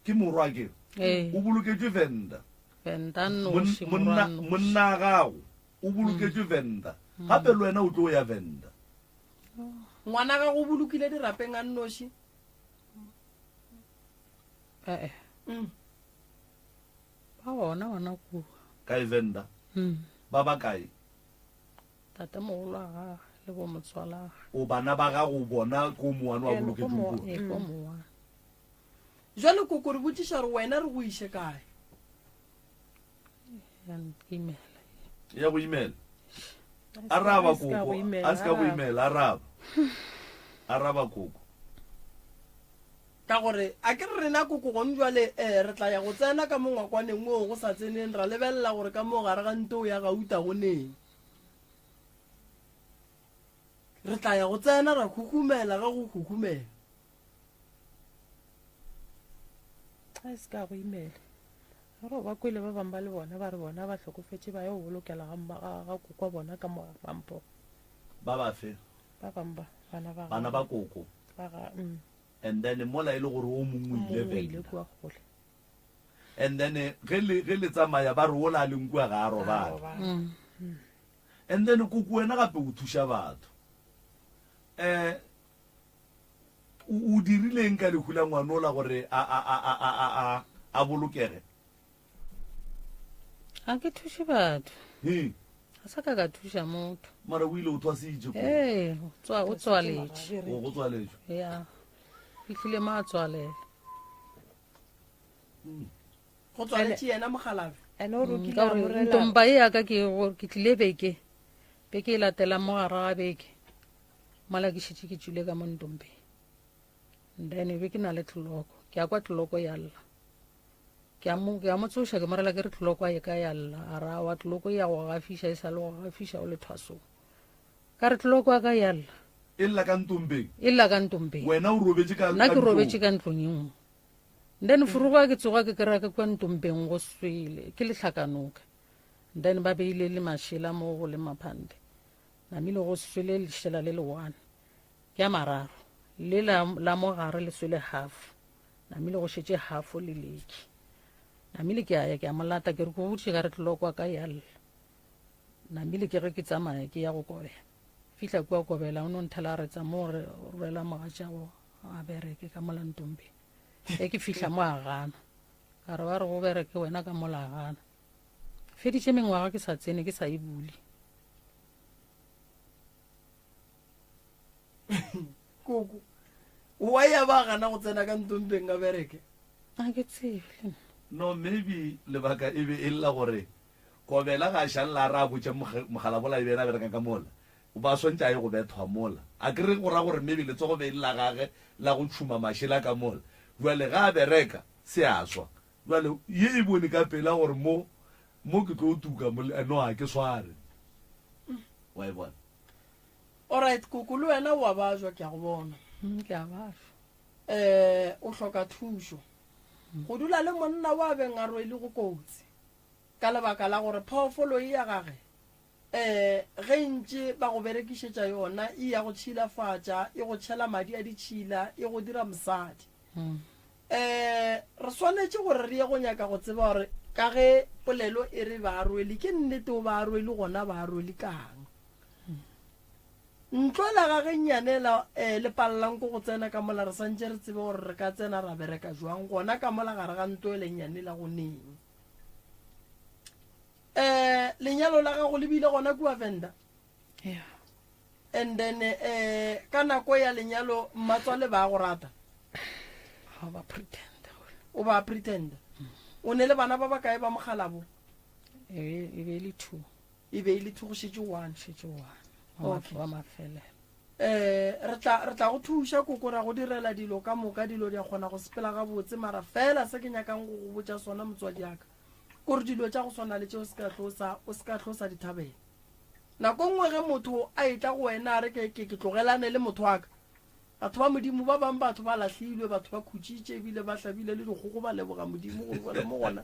ke morwa ke Ee. o boloketšwe Venda. Venda noši, Mon- morwa Monna noši. monna gago o boloketšwe Venda. Gape le wena o tlo ya Venda. Ngwana gago o bolokile dirapeng a nnoši? Ee. Mm. Ba gona gona kua. Kae Venda? Mm. Ba ba kae? Tate mogolo wa gage le bo motswalage. O bana ba gago bona ko mowane wa Ee, ko boloketšweng mo- kua? Ee, ko mowane. Jwale koko re botšiša gore wena re go iše kae? Ya nkimela. Ya go imela. Araba A se ka koko, go imela, a se ka go araba. imela, araba. Araba koko. Ka gore a ke re rena koko gone jwale um re tla ya go tsena ka mo ngwakwaneng woo go sa tseneng ra lebelela gore ka mo gare ga ntoo ya gauta go neng. Re tla ya go tsena ra khukhumela ge go khukhumela. A se ka go imela. Gore ba kwele ba bangwe ba le bona ba re bona ba hlokofetše ba yo bolokela ga mma ga ga kokwa bona ka mo Mampho. Ba bafe? Ba bangwe ba, bana ba Bana ba koko. Ba ga. And then mola e le gore o mongwe o ile O ile Venda. kua kgole. And then ge le ge le tsamaya ba re ola a leng kua ga a robala. And then koko wena gape o thuša batho. Eh o o dirileng ka lehu la ngwanola gore a a a a a a a bolokege? Ga ke thuše batho. He. Ga sa ka ka thuša motho. Mara o ile o thwasitše ko. Ee, o tswa o tswaletše. O go tswaletšwe. Ya. Fihlile mo a tswalela. Go tswaletše yena mokgalabje. Ene o rokile Ka a gore morela. ntompa e ya ka ke go ke tlile beke. Beke e latelang mo gare ga beke. Mola ke šetše ke tšwile ka mo ntompeng. Then be ke na le tloloko. Ke a kwa tloloko ya lla. Ke a mo, ke a mo tsoša, ke mo rela ke re tloloko a ye ka ya lla. A re aowa tloloko e ya go gafiša, e sa le go gafiša o le thwasong. Ka re tloloko a ka ya lla. E lla ka ntompeng? E lla ka ntompeng. Wena o robetše ka, Nna ka ke robetše ntlong? ka ntlong e nngwe. Then furuga ke tsoga ke kry-a ke kua ntompeng go swele, ke lehlakanoka. Then ba beile le mašela mo go le maphante. Namile go swele lešela le le one. Ke a mararo. Le la, la mo gare le swele half. Namile go šetše half le leki. Namile ke a ya ke a mo lata ke re ko botše ka re tlilo kwa ka ya lla. Namile ke ge ke tsamaya ke ya go kobela. Fihla kua kobela o no nthela a re tsa mo re rwela mogatšago a bereke ka mola ntombe. Ge ke fihla mo a gana. Ka re ba re go bereke wena ka mola a gana. Feditše mengwaga ke sa tsene ke sa e bule. Koko, wa ya ba gana go tsena ka ntompeng a bereke? A ke tsebe le nna. No maybe lebaka e be e le la gore Kobela ga a šalela a re a botše Mogalabola e be yena a berekang ka mola, o ba swantše a ye go bethwa mola. A ke re go ra gore maybe letsogo be e le la gage la go tšhuma mašela ka mola. Bjale ga a bereka se a swa. Bjale ye e bone ka pela gore mo mo ke tlo tuka mo no ga ke sware. Wa e bona? Alright koko le wena o a bajwa ke a go bona. Ke a bajwa. Eh o hloka thušo. Go dula le monna wa beng a rwele go kotsi. Ka lebaka la gore phoofolo e ya gage eh ge e ntše ba go berekišetša yona e ya go tšhilafatša, e go tšhela madi a ditšhila, e go dira mosadi. Eh re swanetše gore re ye go nyaka go tseba gore ka ge polelo e re ba rwele ke nnete o ba rwele gona ba rwele kang. Ntlo ela ga ge nnyane ela um le palelang ko go tsena ka mola re santše re tsebe gore re ka tsena ra bereka jwang gona ka mola gare ga ntlo ele nnyane ela go neng. Um lenyalo la gago le bile gona kua Venda? Yeah. And then um ka nako ya lenyalo mmatswale ba go rata? Ga ba pretend. O ba pretend. O ne le bana ba bakae ba mogalabo? E be e le two. E be e le two go šetše one. Šetše one. Wa Okay. wa mafelelo. Eh, re tla re tla go thuša koko ra go direla dilo ka moka dilo di a kgona go sepela gabotse mara fela se ke nyakang go go botša sona motswadi aka kore dilo tša go swana le tše o se ka hlo sa o se ka hlo sa di thabela nako nngwe ge motho a etla go wena a re ke ke ke tlogelane le motho wa ka Batho ba Modimo, ba bang batho ba lahlilwe, batho ba khutšitše ebile ba hlabile le dikgogo ba leboga Modimo gore bjale mo gona,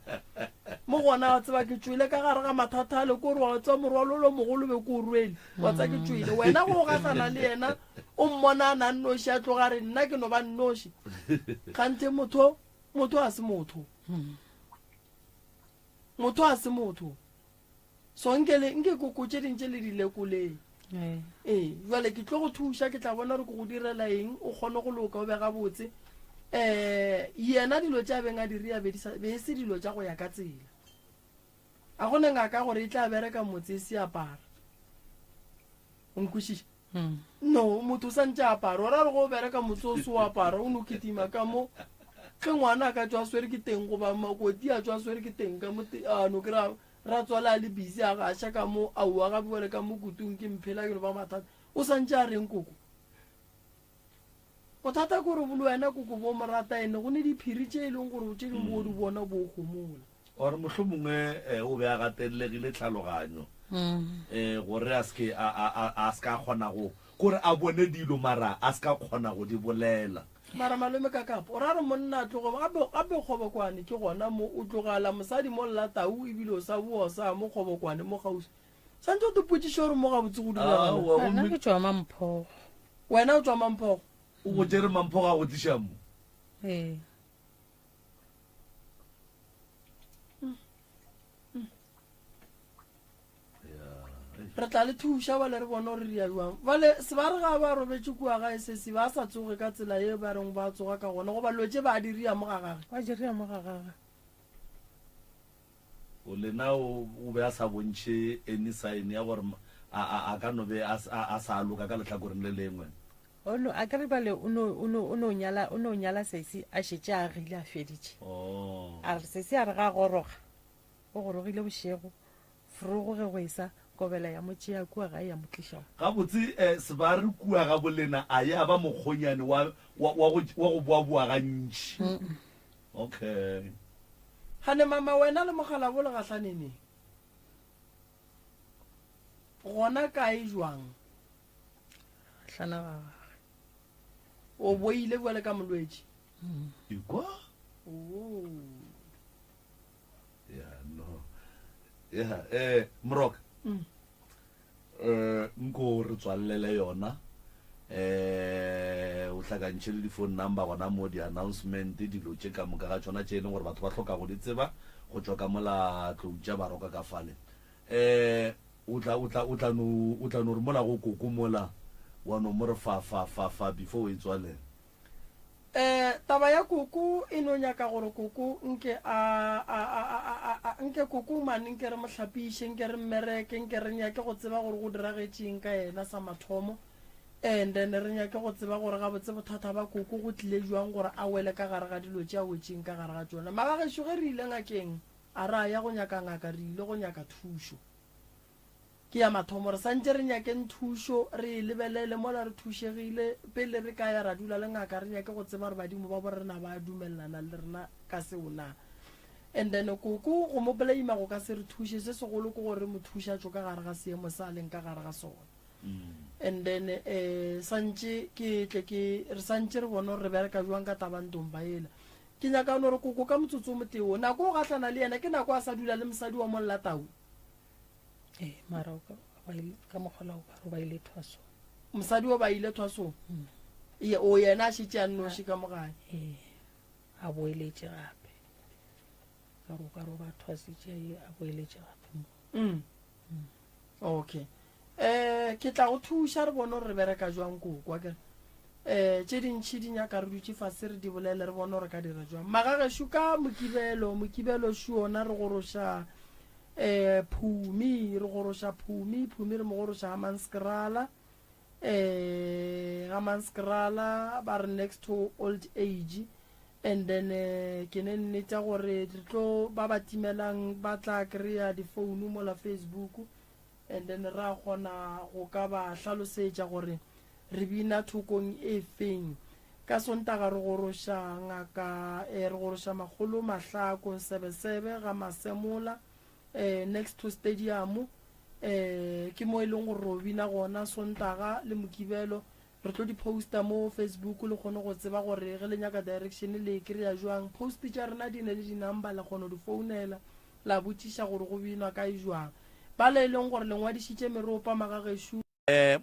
mo gona wa tseba ke tšwele ka gare ga mathata ale kore wa tseba morwalo o mogolo be ke o rwele, wa tseba ke tšwele. Wena go gahlana le yena o mmona a na nnoši a tloga a re nna ke no ba nnoši, kganthe motho, motho a se motho, motho a se motho. So nke le, nke koko tše ding tše le di lekoleng. Ee, jwale ke tlo go thuša, ke tla bona gore ke go direla eng, o kgone go loka, o be gabotse. Um yena dilo tše a beng a di ria be di sa, be e se dilo tša go ya ka tsela. A go ne ngaka gore e tla bereka motse e se apara. O nkwešiša? No, motho o sa ntše apara. O ra re go o bereka motse o se o apara, o no kitima ka mo. Ge ngwana a ka tšwa a swere ke teng goba makoti a tšwa a swere ke teng ka mo, a no kry-a Ratswale a le busy a gaša ka mo, aowa gape bjale ka mo kutung ke mphela ke no ba mathata. O sa ntše a reng koko? Bothata ke gore le wena koko bo mo rata ene go ne diphiri tše e leng gore tše dingwe bo di bona bo gomola. Or mohlomongwe eh, o be a gatelegile tlhaloganyo eh, gore a se a, a, a, a se ka kgona go kore a bone dilo mara a se ka kgona go di bolela. Mara malome Kakapo, o ra re monna a tloge gape gape Kgobokwane ke gona mo o tlogala mosadi mo lla tau ebile o sa boa o sa mo Kgobokwane mo kgauswi. Santse o topotšiše gore mo gabotse go Aowa, diragala. Nna gomme ke tšwa Mamphogo. Wena o tšwa Mamphogo? o go tšere Mamphogo a go tliša mo. Ee. Re tla le thuša bale re bone gore re ya jwang. Bale sebare ga ba robetše kua gae sesi ba sa tsoge ka tsela ye ba reng ba tsoga ka gona goba dilo tše ba di ria mo ga gage. Ba di ria mo ga gage. O lena o o be a sa bontšhe any sign ya gore a a a ka no be a a a sa loka ka lehlakoreng le lengwe. O no a kere bale o no o no o no nyala o no nyala sesi a šetše a agile a feditše. Oh. A re sesi a re ga a goroga o gorogile bošego frogo ge go esa kobela ya mo tšea kua gae ya mo tliša mo. Gabotse eh Sebare kua ga bolena a ya ba mokgonyane wa wa wa go wa go boaboa gantši. Okay. Gane mama wena le mokgalabo le gahlane neng? Gona kae jwang? Gahlana ga gage. O boile bjale ka molwetši? Ekwa? Oh. Yeah, no. Yeah, eh Moroka. Mm. Eh nko re tswallele yona. Eh o hlakantšhe le di-phone number gona mo di-announcement dilo tše ka moka ga tšona tše e leng gore batho ba hloka go di tseba go tšwa ka mola tlou tša baroka ka fale. Eh o tla o tla o tla no o tla no re mola go koko mola wa no mo re fa fa fa fa before o e tswalela. Eh, taba ya koko e no nyaka gore koko nke a, a, a, a, a, a, nke koko mane nke re mo hlapiše, nke re mmereke, nke re nyake go tseba gore go diragetšeng ka yena sa mathomo, and then re nyake go tseba gore gabotse bothata ba koko go tlile jwang gore a wele ka gare ga dilo tše a wetšeng ka gare ga tšona. Magagešo ge re ile ngakeng, a ra ya go nyaka ngaka, re ile go nyaka thušo. Ke ya mathomo re santše re nyakeng thušo, re e lebelele mola re thušegile. Pele re ka ya ra dula le ngaka re nyake go tseba gore badimo ba borena ba dumelelana le rena ka seo na. And then koko go mo blame go ka se re thuše, se segolo ke gore re mo thuše a tšwe ka gare ga seemo se a leng ka gare ga sona. And then eh santše ke tle ke re santše re bone gore re bereka jwang ka taba ntomba yela. Ke nyaka no re koko ka motsotso o motee o, nako o gahlana le yena ke nako a sa dula le mosadi wa Mollatau. Ee, mara o ka, ba ile, ka mokgwa o ka re ba ile thwasong. Mosadi o ba ile thwasong? Ye, o yena a šetše a nnoši ka mo gae? Ee, a boeletše gape. Ka re o ka re o ba thwasitše, a boeletše gape mo. Mm. Okay. Eh, ke tla go thuša re bone gore re bereka jwang koko, akere? Eh, tše dintši di nyaka re dutše fase re di bolele re bone gore ka dira jwang. Magagešo ka Mokibelo, Mokibelo šo ona re goroša eh Phumi, re goroša Phumi, Phumi re mo goroša Hammanskraal. Eh, Hammanskraal ba re next to old age. And then eh, ke ne nnete gore re tlo ba ba timelang ba tla kry-a difounu mola Facebook. And then ra kgona go ka ba hlalosetša gore re bina thokong e feng. Ka Sontaga re goroša ngaka, eh, re goroša makgolo Mahlako Sebesebe ga Masemola, eh, next to stadium. Eh, ke mo e leng gore ro bina gona Sontaga le Mokibelo. Re tlo di posta mo Facebook le kgone go tseba gore ge le nyaka direction le e kry-a jwang. Post tša rena di ne le di-number, le kgona go di founela la botšiša gore go binwa kae jwang. Bale e leng gore le ngwadišitše meropa magagešo. Eh,